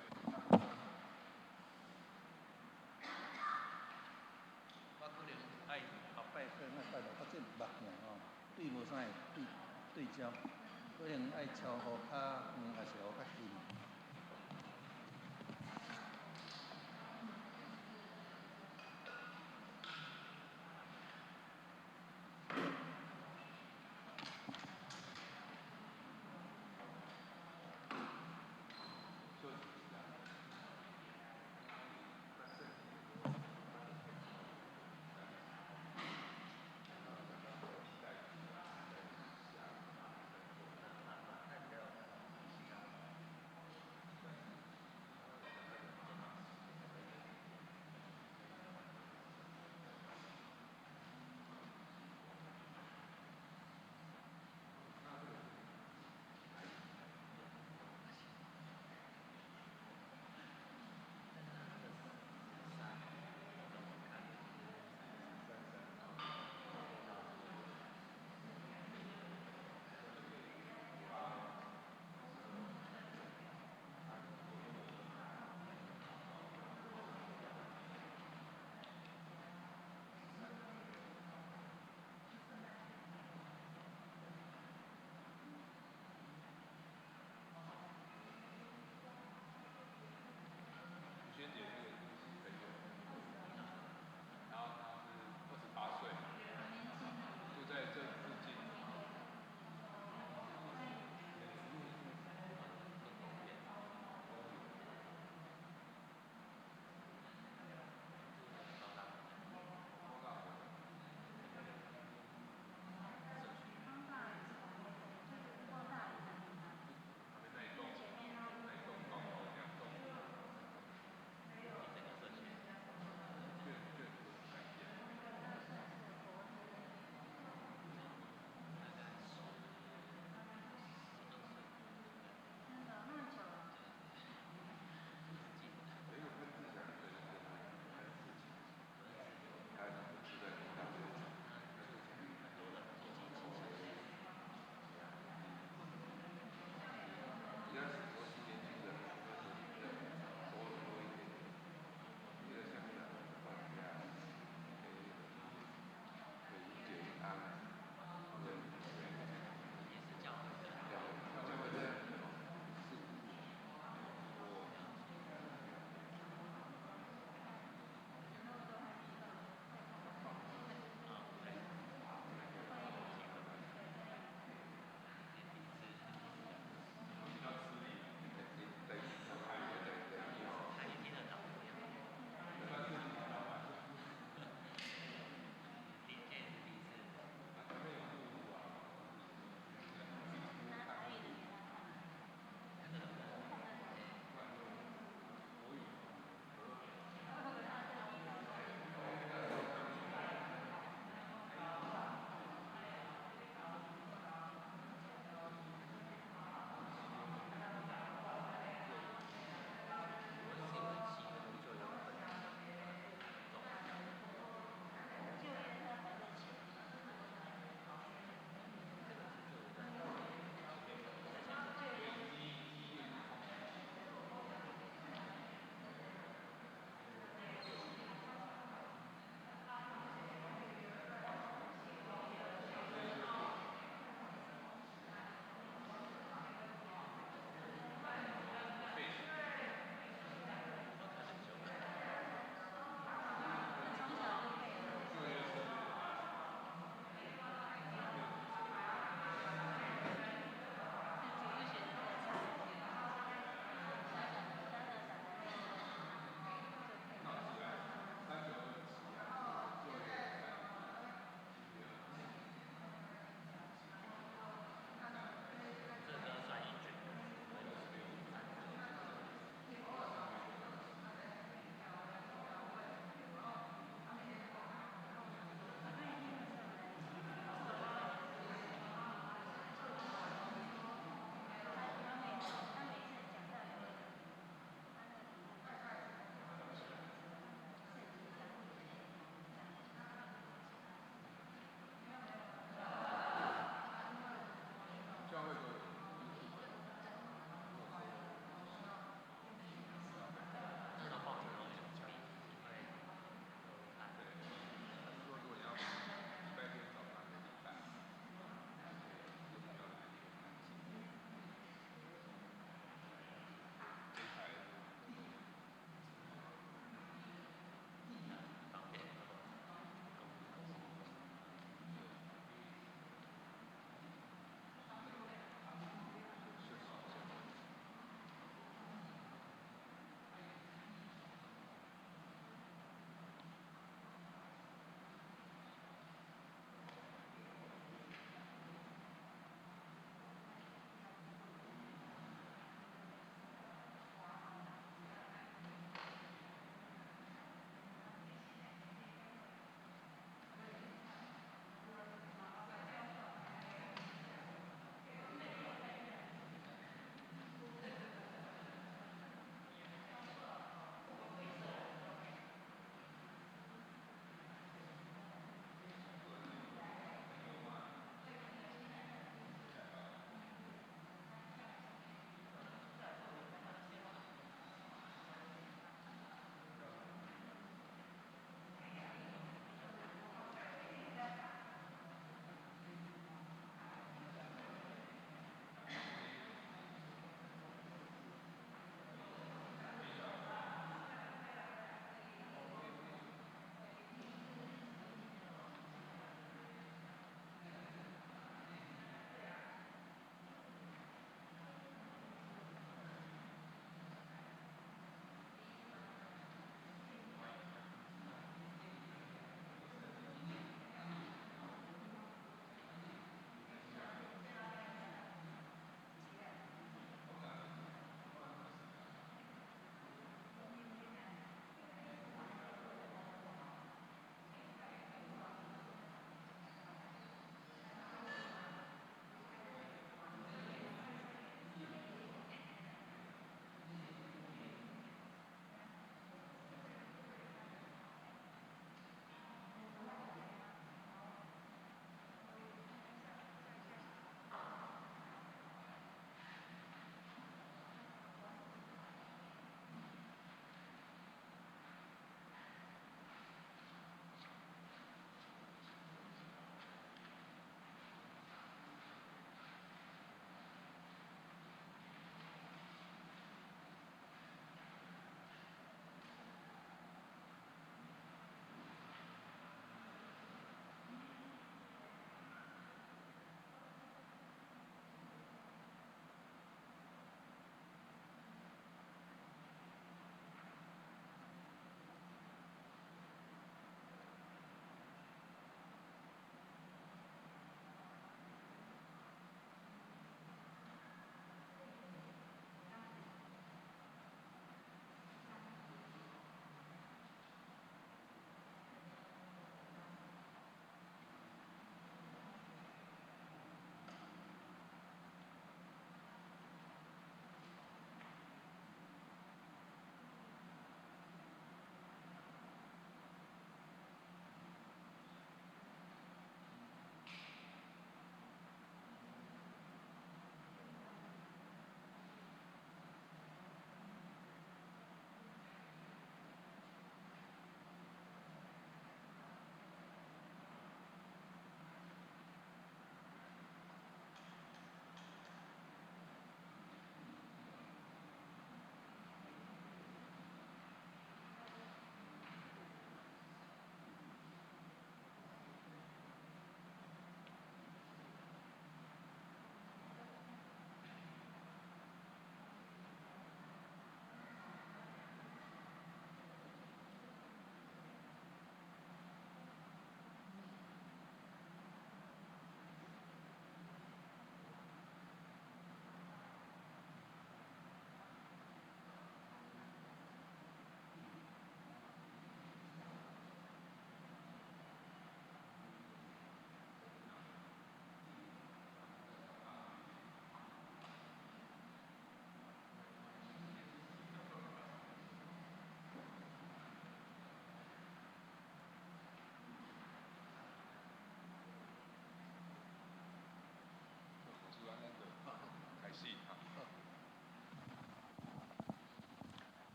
可能愛超予較遠，抑是予較近。休息一下。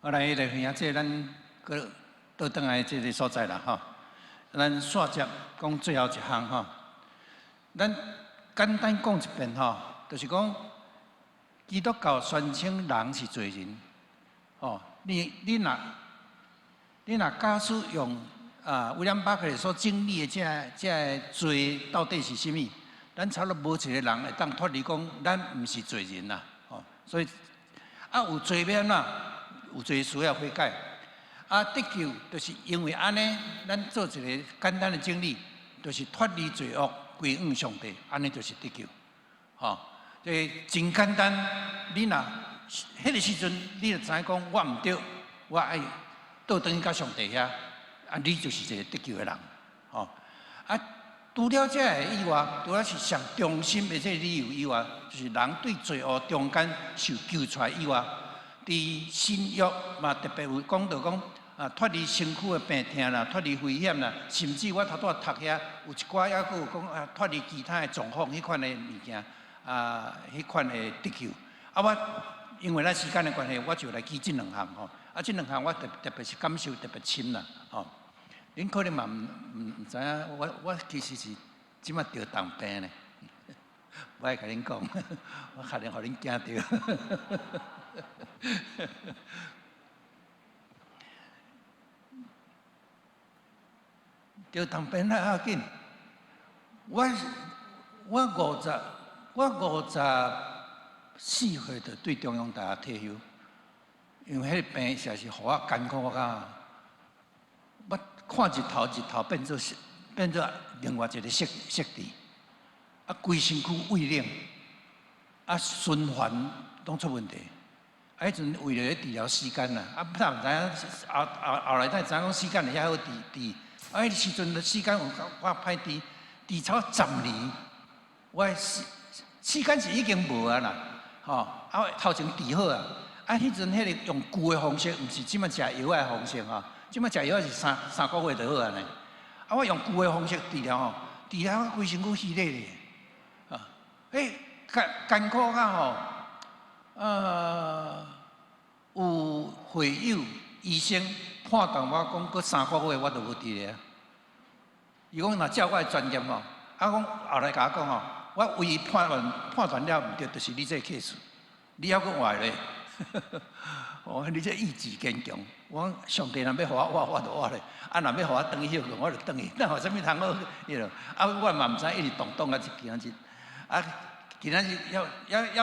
我來來分享這咱閣倒轉來這个所在啦吼。咱煞接講最後一項吼。咱簡單講一遍吼，就是講基督教宣稱人是罪人，吼，你若假使用啊威廉巴克利所整理的這个罪到底是啥物？咱差不多無一个人會當脫離講咱毋是罪人啦，吼。所以啊有罪欲按怎？有罪需要悔改。啊，得救就是因為按呢，咱做一个簡單的整理，就是脫離罪惡，歸向上帝，按呢就是得救。吼，這真簡單。你若彼个時陣，你就知影講我毋對，我愛倒轉去共上帝遐，啊，你就是一个得救的人。吼，啊，除了這个以外，除了是上中心的這个理由以外，就是人對罪惡中間受救出來以外，佇新約嘛特別有講到講啊，脫離身軀的病痛啦，脫離危險啦，甚至我頭拄仔讀遐有一寡猶閣有講啊，脫離其他的狀況，彼款的物件啊，彼款的得救。啊，我因為咱時間的關係，我就來記這兩項吼。啊，這兩項我特別是感受特別深啦，吼。恁可能嘛毋知影，我其實是這馬著重病呢。我愛共恁講，我可能予恁驚著。著重病那要緊，我54歲就對中央大學退休，因為彼个病實在是予我艱苦甲，我看日頭日頭變做另外一个色調，啊，規身軀畏冷，啊，循環攏出問題。啊，彼陣為了咧治療時間啦，啊，咱毋知影後來才知影講時間會遐好治治。啊，彼時陣的時間有較歹治，治超10年，我的時間是已經無啊啦，吼，啊，頭前治好啊，啊，彼陣彼个用舊的方式，毋是這馬食藥的方式吼，這馬食藥是三個月就好啊呢。啊，我用舊的方式治療吼，治療規身軀虛咧咧，啊，欸，艱苦甲吼，有會友醫生判斷我講，閣三個月我就無佇咧。伊講若照我的專業吼，啊講後來共我講吼，我唯一判斷了毋對，就是你這個 case，你猶閣活咧。哦，你這意志堅強。我講上帝若欲予我活，我就活咧；啊，若欲予我轉去歇睏，我就轉去。那有啥物通好？彼落啊，我嘛毋知一直動動啊，今仔日啊，今仔日猶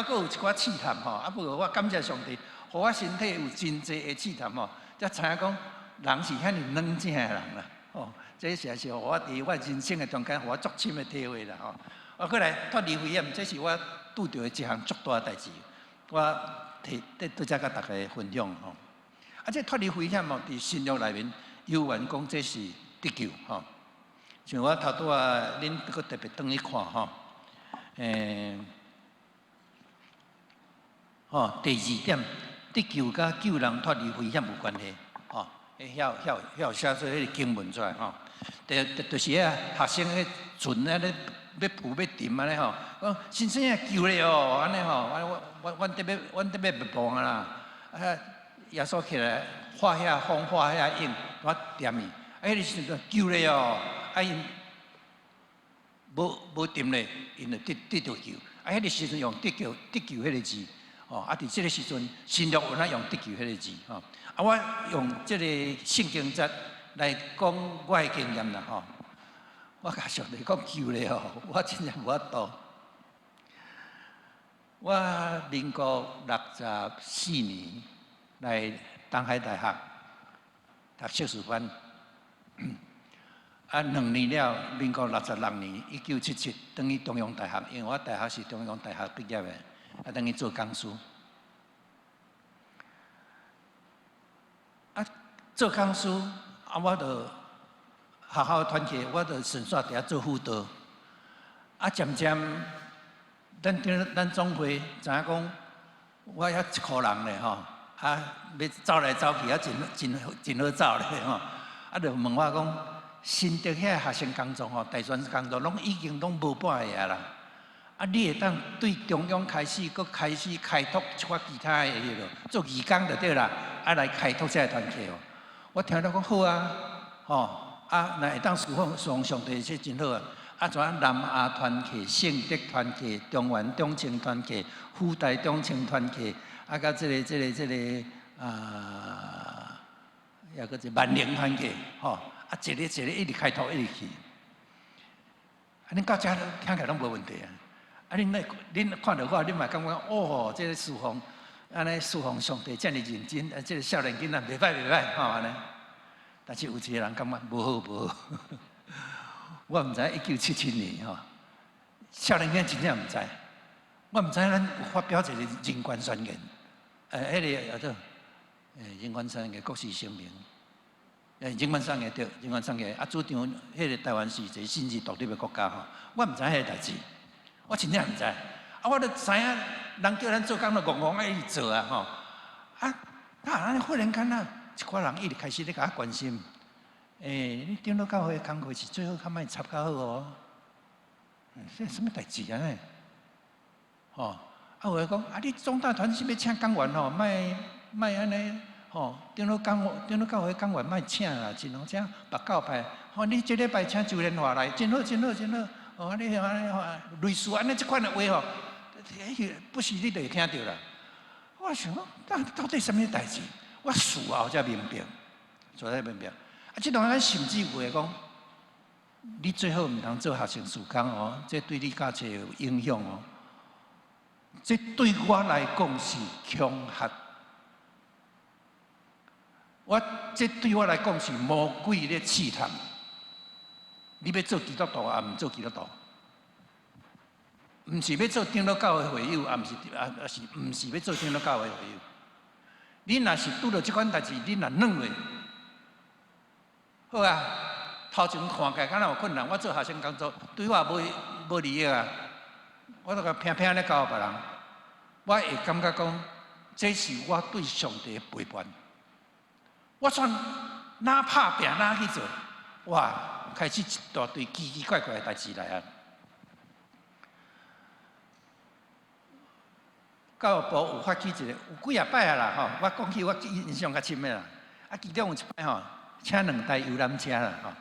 閣有一寡試探吼。啊，不過我感謝上帝，予我身體有真濟的試探吼，才知影講人是遐爾軟正的人啦。吼，這實在是予我佇我人生的中間，予我足深的體會啦吼。啊，過來脫離危險，這是我拄著的一項足大的代誌，我提佇佇遮共大家分享吼。啊，這脫離危險哦，佇新約內面猶原講這是得救吼。像我頭拄仔，恁閣特別轉去看吼，吼，第二點，得救佮救人脫離危險有關係，吼，遐有寫做彼个經文出來吼。就是彼个學生彼船咧咧欲浮欲沉按呢吼，講先生啊救咧哦，按呢吼，阮得欲滅亡啊啦，啊耶穌起來喝遐風喝遐湧，我恬去，啊彼个時陣救咧哦，啊𪜶無沉咧，𪜶就得著救，啊彼个時陣用得救得救彼个字，哦，啊佇這个時陣新約有哪用得救彼个字，吼，啊我用這个聖經節來講我的經驗啦，吼。我共上帝講救咧吼，我真正無法度。我民國64年來東海大學讀碩士班，啊2年了，民國66年1977轉去中央大學，因為我大學是中央大學畢業的，啊轉去做講師。啊做講師，啊我就學校團契，我就順紲佇遐做輔導。啊，漸漸，咱總會知影講，我遐一箍人咧吼，啊，欲走來走去，啊，真真真好走咧吼。啊，就問我講，新竹遐學生工作吼，大專工作攏已經攏無半個啦。啊，你會當對中央開始，閣開始開拓一寡其他的彼落，做義工就對啦。愛來開拓這个團契哦。我聽了講好啊，吼啊，若會當事奉事奉上帝，這真好啊。啊，怎啊南亞團契、聖德團契、中原中正團契、輔大中正團契，啊，佮這個啊，抑閣一萬寧團契，吼，啊，一个一个一直開拓，一直去。啊，恁到遮聽起來攏無問題啊。啊，恁來恁看著我，恁嘛感覺哦，這个事奉，按呢事奉上帝遮爾認真，啊，這个少年囡仔袂歹袂歹，吼按呢。但是有一个人感覺無好無好。我毋知1977年吼，少年囡仔真正毋知，我毋知咱有發表一个人權宣言，彼个叫做人權宣言國事聲明，人權宣言對，人權宣言啊，主張彼个台灣是一个政治獨立的國家吼，我毋知彼个代誌，我真正毋知，啊，我就知影人叫咱做工就戇戇啊一直做啊吼，啊，啊，按呢忽然間啊，一寡人一直開始咧共我關心。欸，你長老教會工課是最好較莫插較好哦。這啥物代誌啊？吼，啊有的講啊，你總大團是欲請講員吼，莫莫按呢吼，長老教會講員莫請啦，盡量請別教派。吼，你這禮拜請周連華來，真好真好真好。哦，你按呢吼，類似按呢這款的話吼，不時你就會聽著啦。我想講，到底啥物代誌？我事後才明白，事後才明白。啊，這當然甚至有的講，你最好毋通做學生事工哦，這對你教冊有影響哦。這對我來講是恐嚇。我這對我來講是魔鬼咧試探。你欲做基督徒，抑毋做基督徒？毋是欲做長老教會會友，抑毋是啊，是毋是欲做長老教會會友？你若是拄著這款代誌，你若軟落，好啊，頭前看起來敢若有困難，我做學生工作對我無無利益啊。我就共拼拼咧交予別人，我會感覺講，這是我對上帝的背叛。我算哪拍拚哪去做，哇！開始一大堆奇奇怪怪的代誌來啊！教育部有發起一個，有幾仔擺啊啦吼，我講起我印象較深的啦。啊，其中有一擺吼，請兩台遊覽車啦吼，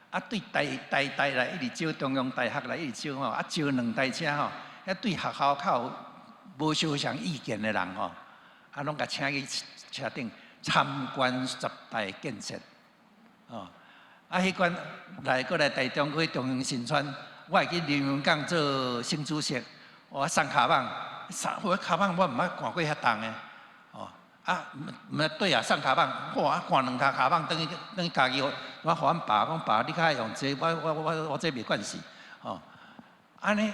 啊對台台大來一直招中央大學來一直招吼，啊招兩台車吼，遐對學校較有無相仝意見的人吼，啊攏共請去車頂參觀十大建設，哦，啊彼款來閣來台中去中興新村，我會記林榮港做省主席，我送跤蠓，送我跤蠓我毋捌看過遐重的，哦，啊毋毋對啊送跤蠓，哇掛兩跤跤蠓轉去轉去家己，我予阮爸講爸，你較愛用這個，我我我我這袂慣勢，哦，按呢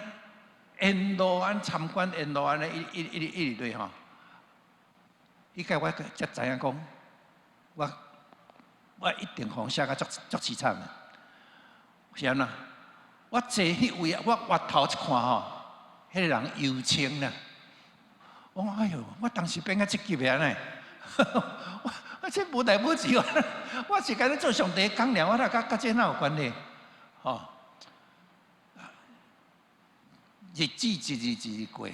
沿路按參觀沿路按呢一一一一直落吼。彼屆我才知影講，我我一定予寫甲足足悽慘的，是按怎？我坐彼位，我回頭一看吼，彼个人尤清啦。我講哎喲，我當時變甲這級的按呢？我我這無代無誌，我是共你做上帝的工爾，我哪佮佮這哪有關係？吼！日子一日一日過。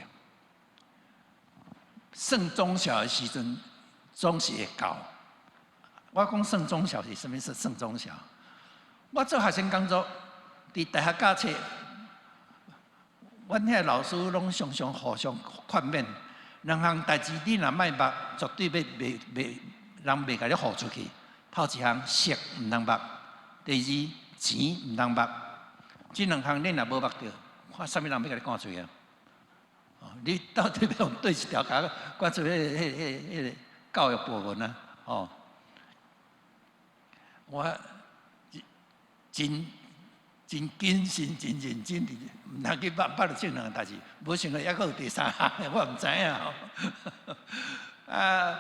算總數的時陣，總是會到。我講算總數是啥物？是算總數。我做學生工作，佇大學教冊，阮遐老師攏常常互相勸勉。兩項代誌你若莫捌，絕對欲袂袂人袂共你予出去。頭一項色毋通捌，第二錢毋通捌。這兩項你若無捌著，看啥物人欲共你趕出去啊？你到底欲用佗一條共趕出彼个、彼个、彼个教育部門啊？哦，我真真謹慎、真認真，毋通去捌捌著這兩項代誌，無想到猶閣有第三項，我毋知影。啊，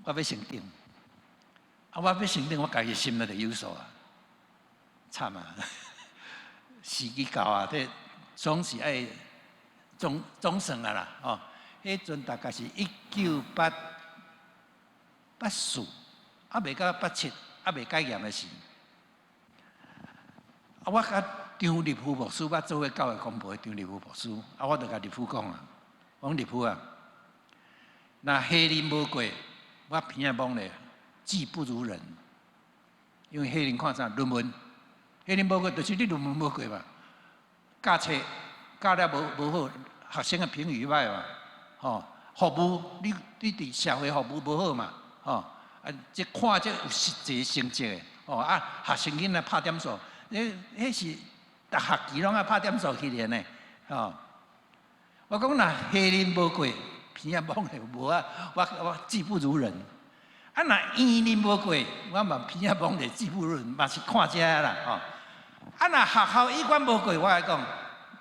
我欲升等，啊，我欲升等，我家己心內就有數啊，慘啊！時機到啊，這總是愛。總總算啊啦，吼！彼陣大概是1984，猶未到87，猶未解嚴的時。啊，我佮張立夫牧師，我做伙教會公婆的張立夫牧師，啊，我就共立夫講啊，我講立夫啊，若下任無過，我鼻仔摸咧，技不如人。因為彼陣看啥論文，彼陣無過就是你論文無過嘛。教冊教了無無好，學生的評語歹嘛，吼，服務你佇社會服務無好嘛，吼，啊，這看這有實際成績的，吼啊，學生囡仔拍點數，彼彼是逐學期攏愛拍點數起來呢，吼。我講若彼陣無過，鼻仔摸咧無啊，我技不如人。啊，若院恁無過，我嘛鼻仔摸咧技不如人，嘛是看這啦，吼。啊，若學校醫館無過，我來講，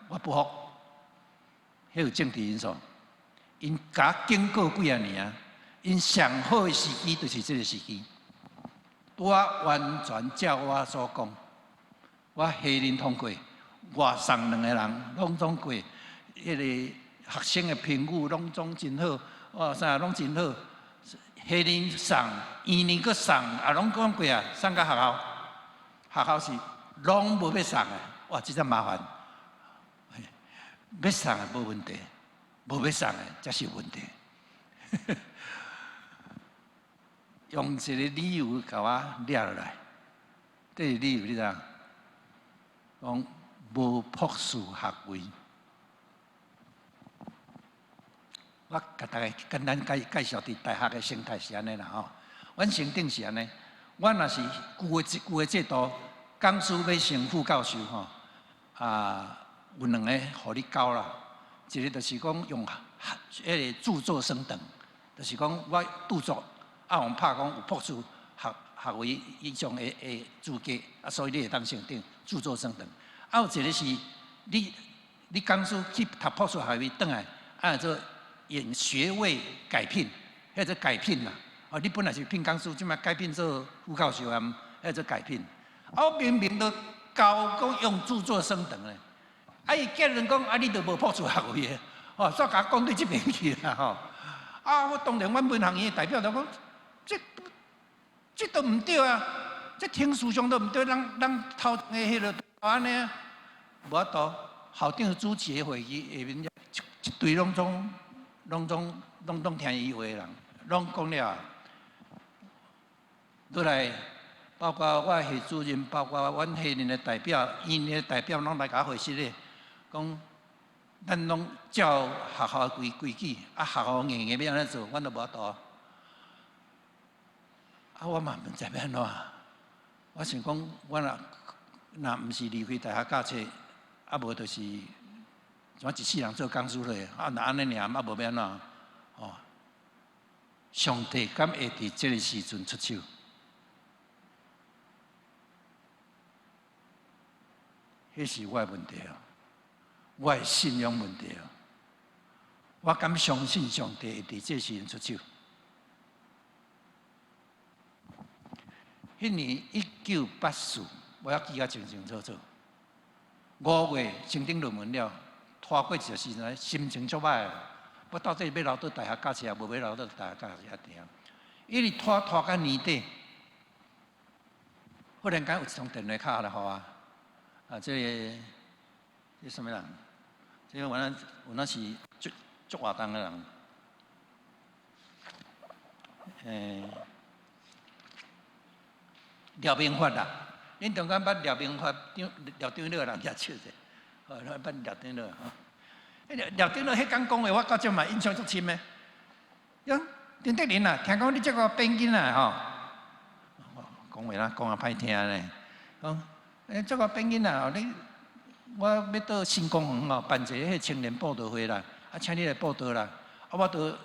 我不服。彼有政治因素，𪜶共經過幾仔年啊，𪜶上好的時機就是這個時機。我完全照我所講，我彼陣通過，外送兩個人攏總過，彼個學生的評語攏總真好，哇啥攏真好。彼陣送，院裡閣送，也攏講過啊，送到學校，學校是攏無欲送的，哇，這才麻煩。欲送的無問題，無欲送的才是問題。用一個理由共我掠落來，這個理由你知影？講無博士學位。我共大家簡單介介紹佇大學的生態是按呢啦吼。阮成頂是按呢，阮若是舊的制度，講師欲升副教授吼，啊，有兩個予你勾啦。一個就是講用彼個著作升等，就是講我著作啊，予拍講有博士學學位以上的資格，啊，所以你會當升等著作升等。啊，有一個是你講師去讀博士學位轉來，啊做用學位改聘，彼做改聘啦。哦，你本來是聘講師，這擺改聘做副教授啊，彼做改聘。啊，我明明都交講用著作升等咧，啊，伊結論講啊，你都無博士學位的，哦，煞共我講對這邊去啦吼。啊，我當然阮文學院的代表就講，這這都毋對啊，這程序上都毋對，咱咱頭的彼個按呢，無法度。校長主持的會議下面一一堆攏總攏總攏總聽伊話的人，攏講了。落來，包括我系主任，包括阮系裡的代表、院的代表，攏來共我會室咧，講咱攏照學校的規規矩，啊，學校硬硬欲按呢做，阮都無法度。啊，我嘛毋知欲按怎。我想講，我若若毋是離開大學教冊，啊無就是怎一世人做講師咧？啊，若按呢爾，啊無欲按怎？哦，上帝敢會佇這個時陣出手？彼是我的問題哦，我的信仰問題哦。我敢相信上帝會佇這時陣出手？彼年1984，我猶記得清清楚楚。5月升頂論文了，拖過一段時陣，心情足歹。我到底欲留佇大學教冊，無欲留佇大學教冊定？一直拖拖到年底，忽然間有一通電話敲來予我。啊，這個這啥物人？這個原來原來是足足活動的人。欸，廖明發啦，恁中間捌廖明發長廖長老人舉手者？哦，捌廖長老吼。彼廖長老彼工講話，我到這嘛印象足深的。伊講陳德霖啊，聽講你這個變囡仔吼，講話啦，講啊歹聽呢。講欸，這個變囡仔，你我欲到新公園吼辦一个彼個青年布道會啦，啊，請你來布道啦。啊，我都人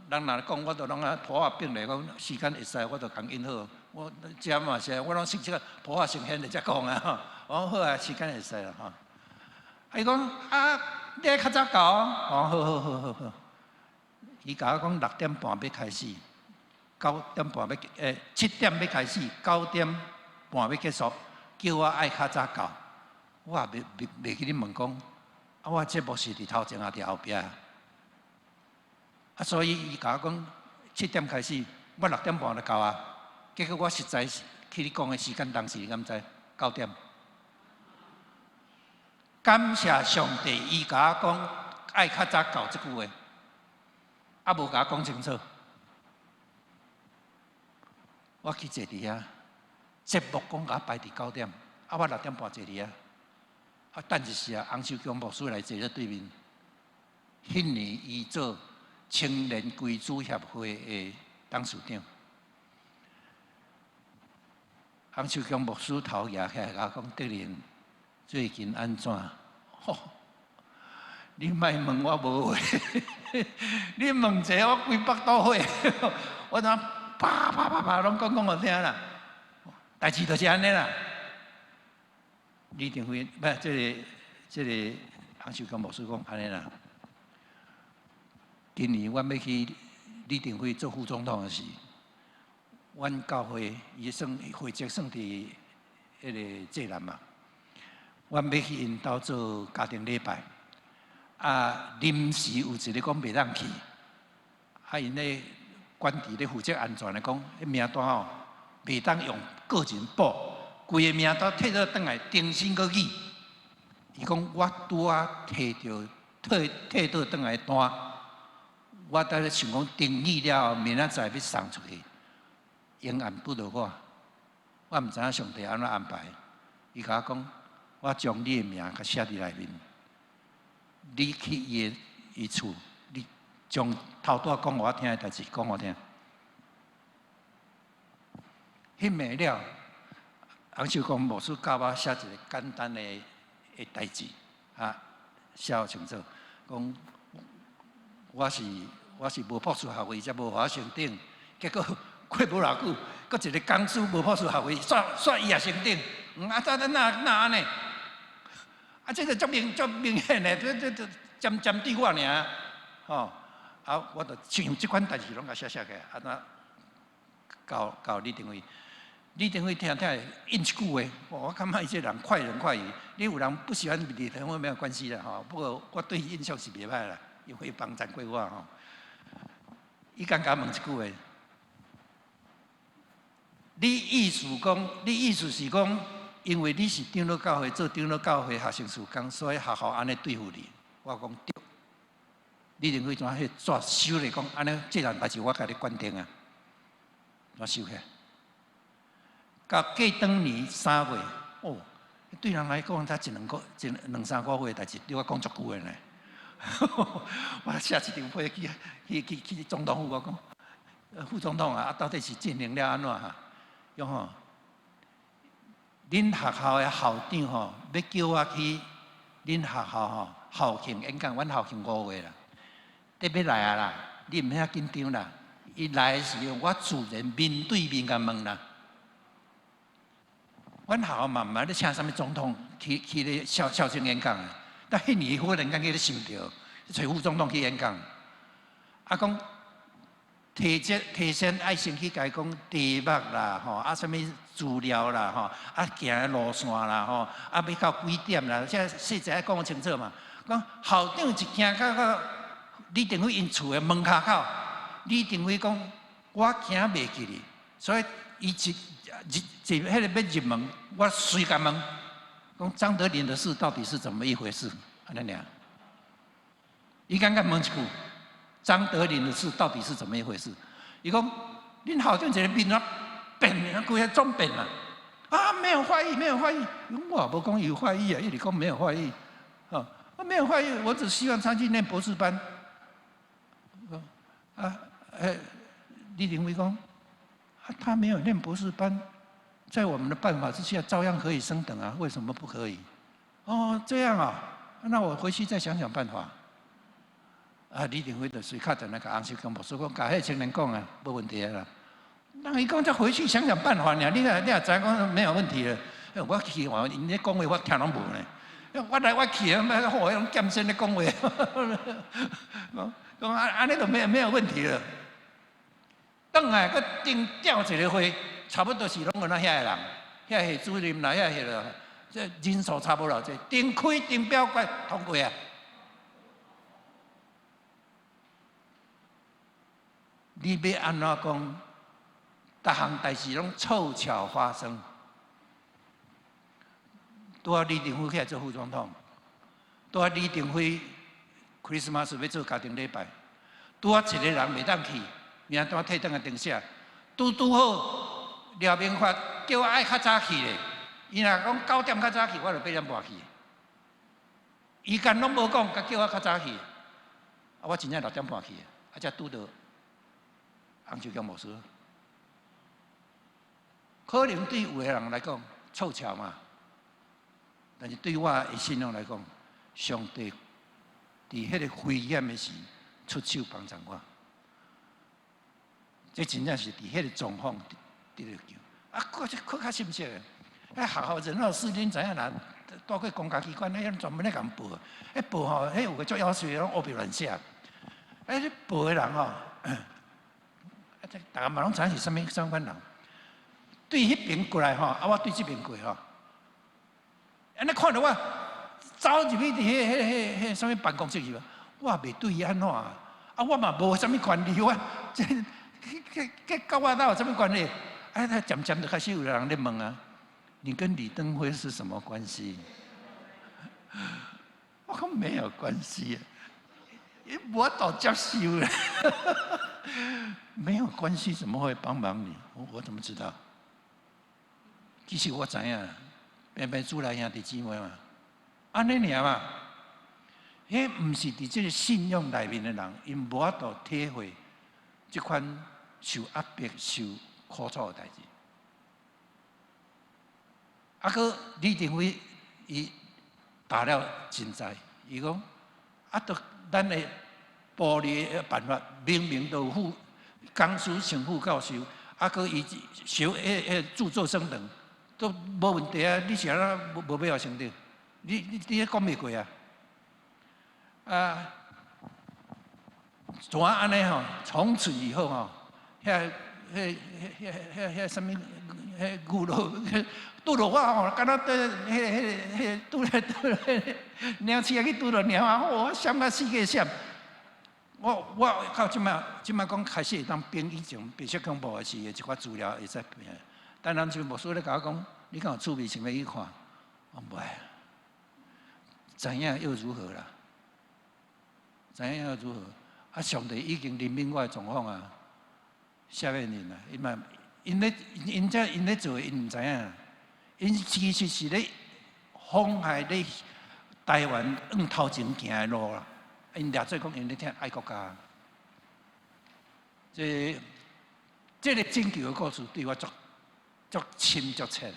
若講，我都攏啊抱仔並來講，時間會使，我就共應好。我這嘛是，我攏識這個抱仔成現在才講啊。吼，我講好啊，時間會使啦吼。啊，伊講啊，你愛較早到哦。哦，好好好好好。伊共我講6點半欲開始，9點半欲欸，7點欲開始，9點半欲結束，叫我愛較早到。我也袂袂袂記得問講，啊，我節目是佇頭前抑佇後壁？啊，所以伊共我講7點開始，我6點半就到啊。結果我實在去你講的時間當時你敢知？9點。感謝上帝，伊共我講愛較早到這句話，啊無共我講清楚。我去坐佇遐，節目講共我排佇9點，啊，我6點半坐佇遐。啊，等一時啊，洪秀強牧師來坐咧對面。彼年伊做青年歸主協會的董事長。洪秀強牧師頭舉起來，共我講：德林最近按怎？吼，你莫問我無話，你問這個我規腹肚火。我怎啪啪啪啪攏講講予聽啦。代誌就是按呢啦。李登輝毋這個洪秀強牧師講按呢啦。今年阮欲去李登輝做副總統的時，阮教會伊算會籍算佇彼个濟南嘛，阮欲去𪜶兜做家庭禮拜，啊，臨時有一个講袂當去，啊，𪜶咧管治咧負責安全的講，彼名單吼袂當用個人報，規个名單提倒轉來重新閣擬。伊講我拄仔提著提提倒轉來單，我佇咧想講登記了後，明仔載欲送出去，永遠不著我，我毋知影上帝按怎安排。伊共我講，我將你的名共寫佇內面，你去伊的伊厝，你將頭拄仔講予我聽的代誌講予我聽。彼暝了，洪秀光牧師教我寫一个簡單的的代誌，啊，寫予清楚，講我是無博士學位，才無予我升等，結果過無偌久，閣一个講師無博士學位，煞煞伊也升等，啊，這哪哪按呢？啊，這個足明足明顯的，這這這針針對我爾，吼，啊，我就像這款代誌攏共寫寫起來，啊，那交交李登輝，李登輝聽聽應一句話，我感覺伊這人快人快語，你有人不喜歡李登輝沒有關係啦，吼，不過我對伊印象是袂歹啦，因為幫贊過我吼。伊剛剛問一句話，你意思講，你意思是講，因為你是長老教會做長老教會學生事工，所以學校按呢對付你。我講對。李登輝怎彼紙收咧？講按呢，這件代誌我共你決定啊。我收起來。到過當年3月，哦，對人來講才一兩個、一兩三個月的代誌，對我講足久的呢。我寫一張批去去去去總統府，我講，副總統啊，啊到底是進行了按怎哈？伊講吼，恁學校的校長吼，欲叫我去恁學校吼校慶演講，阮校慶5月啦，得欲來啊啦，你毋免遐緊張啦。伊來的時候，我自然面對面共問啦。阮學校嘛毋捌咧請啥物總統去去咧校校慶演講啊。但彼年忽然間去咧想著，揣副總統去演講，啊講提這提先愛先去共伊講題目啦，吼啊啥物資料啦，吼啊行的路線啦，吼啊欲到幾點啦，這細節愛講清楚嘛。講校長一行到到李登輝𪜶厝的門跤口，李登輝講我驚袂記哩，所以伊一入一彼个欲入門，我隨共問，講張德林的事到底是怎麼一回事？按呢爾，伊剛剛問一句，張德林的事到底是怎麼一回事？伊講，恁校長一个面啊變，規个總變啊！啊，沒有懷疑，沒有懷疑，我無講有懷疑啊，一直講沒有懷疑，啊，沒有懷疑，我只希望他去念博士班。啊，欸，李登輝講，啊，他沒有念博士班，在我們的辦法之下，照樣可以升等啊，為什麼不可以？哦，這樣啊，那我回去再想想辦法。啊，李登輝就隨敲電話共洪秀強牧師講，共彼青年講啊，無問題啦。那伊講再回去想想辦法爾，你若知講沒有問題了。我去話，𪜶咧講話我聽攏無呢。我來我去啊，欲好種劍仙咧講話，講講按按呢就沒有問題了。轉來閣定調一個會，差不多是攏有那遐个人，遐系主任啦，遐系個，這人數差無偌濟，定開定表決通過啊。你欲按怎講？逐項代誌攏湊巧發生。拄仔李登輝起來做副總統，拄仔李登輝 Christmas 欲做家庭禮拜，拄仔一個人袂當去，名單提轉來重寫，拄拄好，廖明發叫我愛較早去咧，伊若講9點較早去，我就8點半去。伊間攏無講，佮叫我較早去，啊，我真正6點半去，啊，才拄著洪秀強牧師。可能對有的人來講湊巧嘛，但是對我的信仰來講，上帝佇彼个危險的時出手幫助我，這真正是佇彼个狀況得著救。啊，閣這閣較深切的，啊，學校人老師恁知影啦？蹛過公家機關，彼專門咧共報，彼報吼，彼有個足夭壽的攏烏白亂寫。啊，咧報的人吼，啊，這逐家嘛攏知影是啥物啥物款人。對彼爿過來吼，啊，我對這爿過吼。按呢看著我走入去佇彼啥物辦公室去，我也袂對伊按怎啊？啊，我嘛無啥物權利，我這這佮我哪有啥物關係？啊，他漸漸就開始有人咧問啊，你跟李登輝是什麼關係？我講沒有關係，伊無法度接受咧。沒有關係，怎麼會幫忙你？我怎麼知道？其實我知影，平平主來兄弟姊妹嘛，按呢爾嘛，彼毋是佇這个信仰內面的人，𪜶無法度體會這款受壓迫、受苦楚的代誌。啊，閣李登輝伊打了真知，伊講啊，著咱的暴力的辦法，明明都有副講師、像副教授，啊，閣伊小彼彼著作生堂都無問題啊！你是按怎無欲予承認？你講袂過啊？啊，怎按呢吼？從此以後吼，遐、彼、彼、彼、彼啥物？彼牛路拄著我吼，敢若佇彼、彼、彼拄咧拄咧，貓鼠仔去拄著貓仔，我閃甲四界閃。我到這擺這擺講開始會當編以前白色恐怖的時的一寡資料會使編。但人就牧師咧共我講，你敢有趣味想欲去看？我無愛。知影又如何啦？知影又如何？啊，上帝已經憐憫我的狀況啊，赦免𪜶啊，伊嘛，𪜶咧，𪜶這𪜶咧做的，𪜶毋知影。𪜶其實是咧妨害咧台灣往頭前行的路啦。𪜶掠做講𪜶咧疼愛國家。這個拯救的故事對我足足深足切的，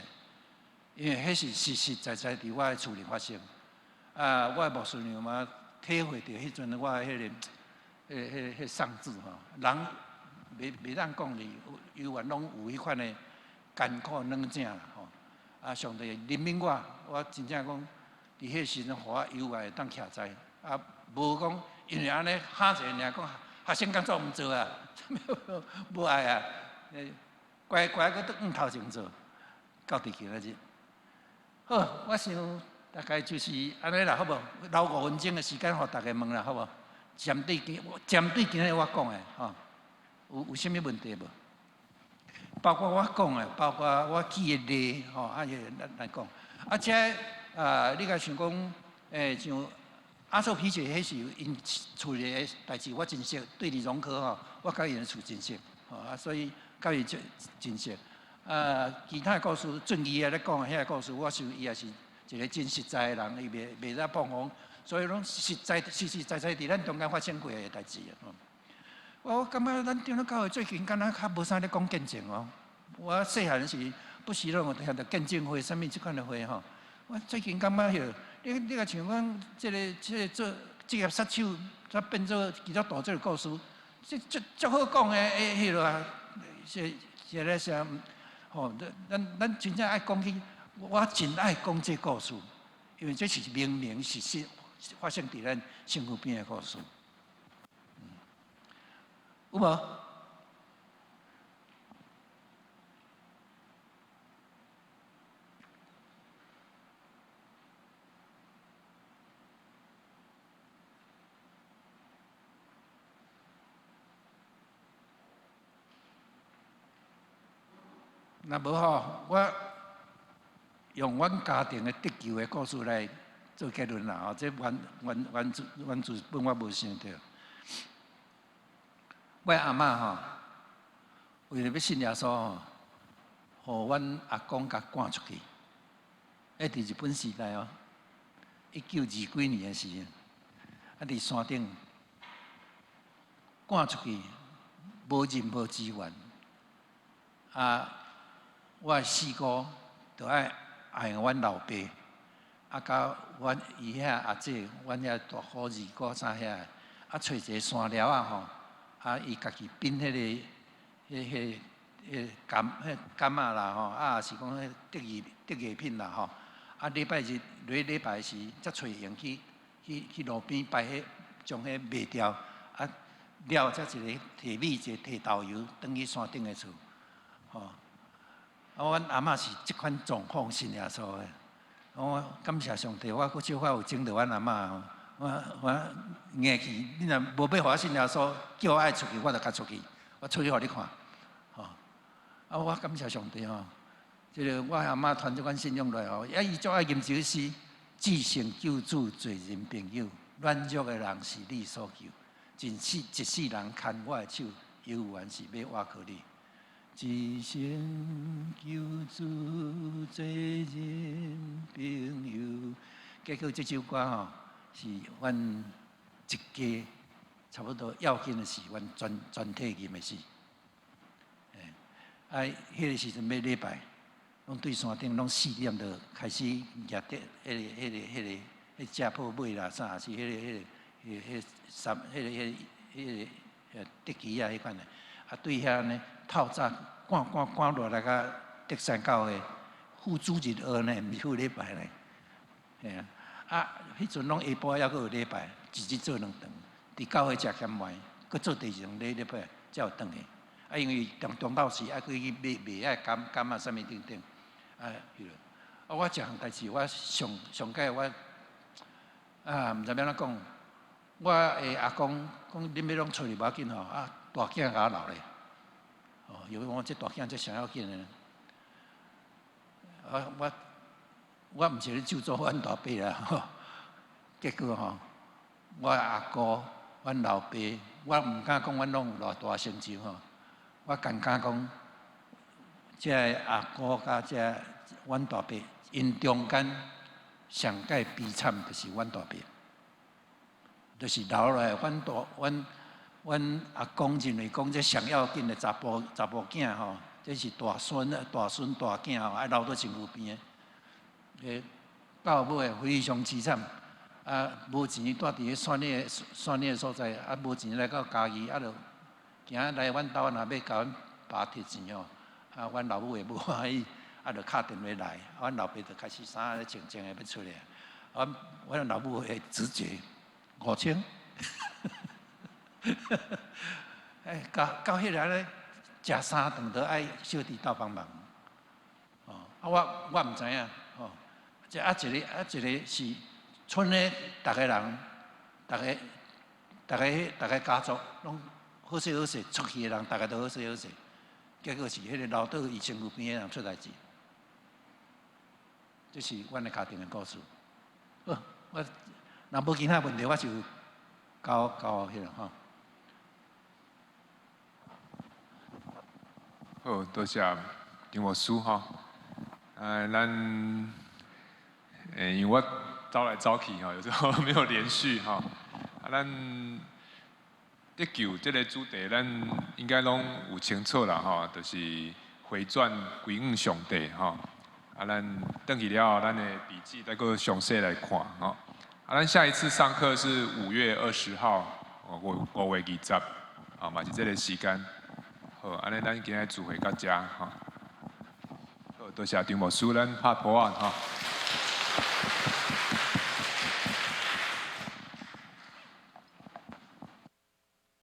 因為彼是實實在在佇我的厝裡發生。啊，我的牧師娘嘛體會著彼陣我的彼个、彼、彼、彼喪志吼，人袂當講你猶原攏有彼款的艱苦軟正啦吼。啊，上帝憐憫我，我真正講佇彼時陣，予我猶原會當徛在，啊，無講因為按呢哈一下爾講學生工作毋做啊，無愛啊，乖乖閣轉往頭前做，到佇今仔日。好，我想大概就是按呢啦，好無？留5分鐘的時間，予大家問啦，好無？針對今日我講的，吼，有啥物問題無？包括我講的，包括我舉的例，吼，啊，咱來講。啊，這啊，你若想講，像阿瘦皮姐，彼是𪜶厝裡的代誌，我真熟，對李榮科吼，我佮𪜶厝真熟，吼啊，所以佮伊真真熟。啊，其他的故事，俊義仔咧講的彼个故事，我想伊也是一個真實在的人，伊袂使膨風，所以攏實在實實在在佇咱中間發生過的代誌啊。我感覺咱長老教會最近敢若較無啥咧講見證哦。我細漢時不時攏有聽著見證會，啥物這款的會吼。我最近感覺彼，你若像講這個做職業殺手，才變做基督徒這個故事，這足足好講的，彼落啊，是是咧啥？吼，咱真正愛講起，我真愛講這故事，因為這是明明實實發生佇咱身軀邊的故事。有無？若無吼，我用阮家庭的得救的故事來做結論啦！吼，這源自本我無想著。我阿嬤吼，為著欲信耶穌吼，予阮阿公共趕出去。彼佇日本時代哦，一九二幾年的時，啊，佇山頂趕出去，無任何資源。啊，我的四姑就愛愛阮老爸，啊，佮阮伊遐阿姐，阮遐大姑、二姑啥遐，啊，揣一个山寮仔吼，啊，伊家己編彼个、彼、彼、彼柑、彼柑仔啦吼，啊，抑是講彼竹藝品啦吼，啊，禮拜日、禮禮拜時，才揣閒去路邊擺彼，將彼賣掉，啊，了才一个提米，一个提豆油，轉去山頂的厝，吼。啊，阮阿嬤是這款狀況信耶穌的，我感謝上帝，我閣小可有種著阮阿嬤吼。我硬去，你若無欲予我信耶穌，叫我愛出去，我就共出去，我出去予你看，吼。啊，我感謝上帝吼，這个我阿嬤傳這款信仰來吼，啊，伊足愛吟這首詩，至聖救主做人朋友，軟弱的人是你所救，一世一世人牽我的手，猶原是欲倚靠你。至聖救主做人朋友，結果這首歌吼是阮一家差不多要緊的是，阮全體吟的詩。啊，彼個時陣欲禮拜，攏對山頂攏4點就開始舉著彼個食譜尾啦，啥是彼個三彼個竹枝仔彼款的，啊對遐呢透早趕趕趕落來到竹山教會，赴主日學呢，毋是赴禮拜呢。嘿啊，啊，彼陣攏下晡猶閣有禮拜，一日做兩頓，佇教會食兼糜，閣做第二頓禮拜才有轉去。啊，因為中晝時愛閣去買賣愛柑柑仔啥物等等，啊，彼落。啊，我一項代誌，我上上蓋我啊，毋知欲按怎講，我的阿公講恁欲攏出去無要緊吼，啊，大囝共我留咧。哦，因為我這大囝這上要緊的。啊，我毋是咧咒詛阮大伯啦，吼。結果吼，我阿姑、阮老爸，我毋敢講阮攏有偌大成就吼。我敢敢講，這个阿姑佮這个阮大伯，𪜶中間上蓋悲慘就是阮大伯，就是留落來阮大阮阮阿公認為講這上要緊的查埔囝吼，這是大孫大孫大囝吼，愛留佇身軀邊的，到尾非常凄慘，啊，無錢蹛佇咧山裡的所在，啊，無錢來到嘉義，啊，就行來阮兜，若欲共阮爸提錢吼，啊，阮老母會無歡喜，啊，就敲電話來，阮老爸就開始衫咧穿穿的欲出來，阮老母的直覺5000，哎，到彼个咧，食三頓都愛小弟鬥幫忙，哦，啊，我毋知影，吼，這啊一個啊一個是賰的逐个人，逐个家族攏好勢好勢出去的人，逐个都好勢好勢，結果是彼個留佇伊身軀邊的人出代誌，這是阮的家庭的故事。好，我若無其他問題，我就交交彼个吼。好，多謝張牧師吼。咱，因為我走來走去吼，有時候沒有連續吼。啊，咱得救這个主題，咱應該攏有清楚啦吼，就是回轉歸向上帝吼。啊，咱轉去了後，咱的筆記再閣詳細來看吼。啊，咱下一次上課是5月20號，5月20，啊，嘛是這个時間。好，按呢咱今仔聚會到遮吼。好，多謝張牧師，咱拍噗仔吼。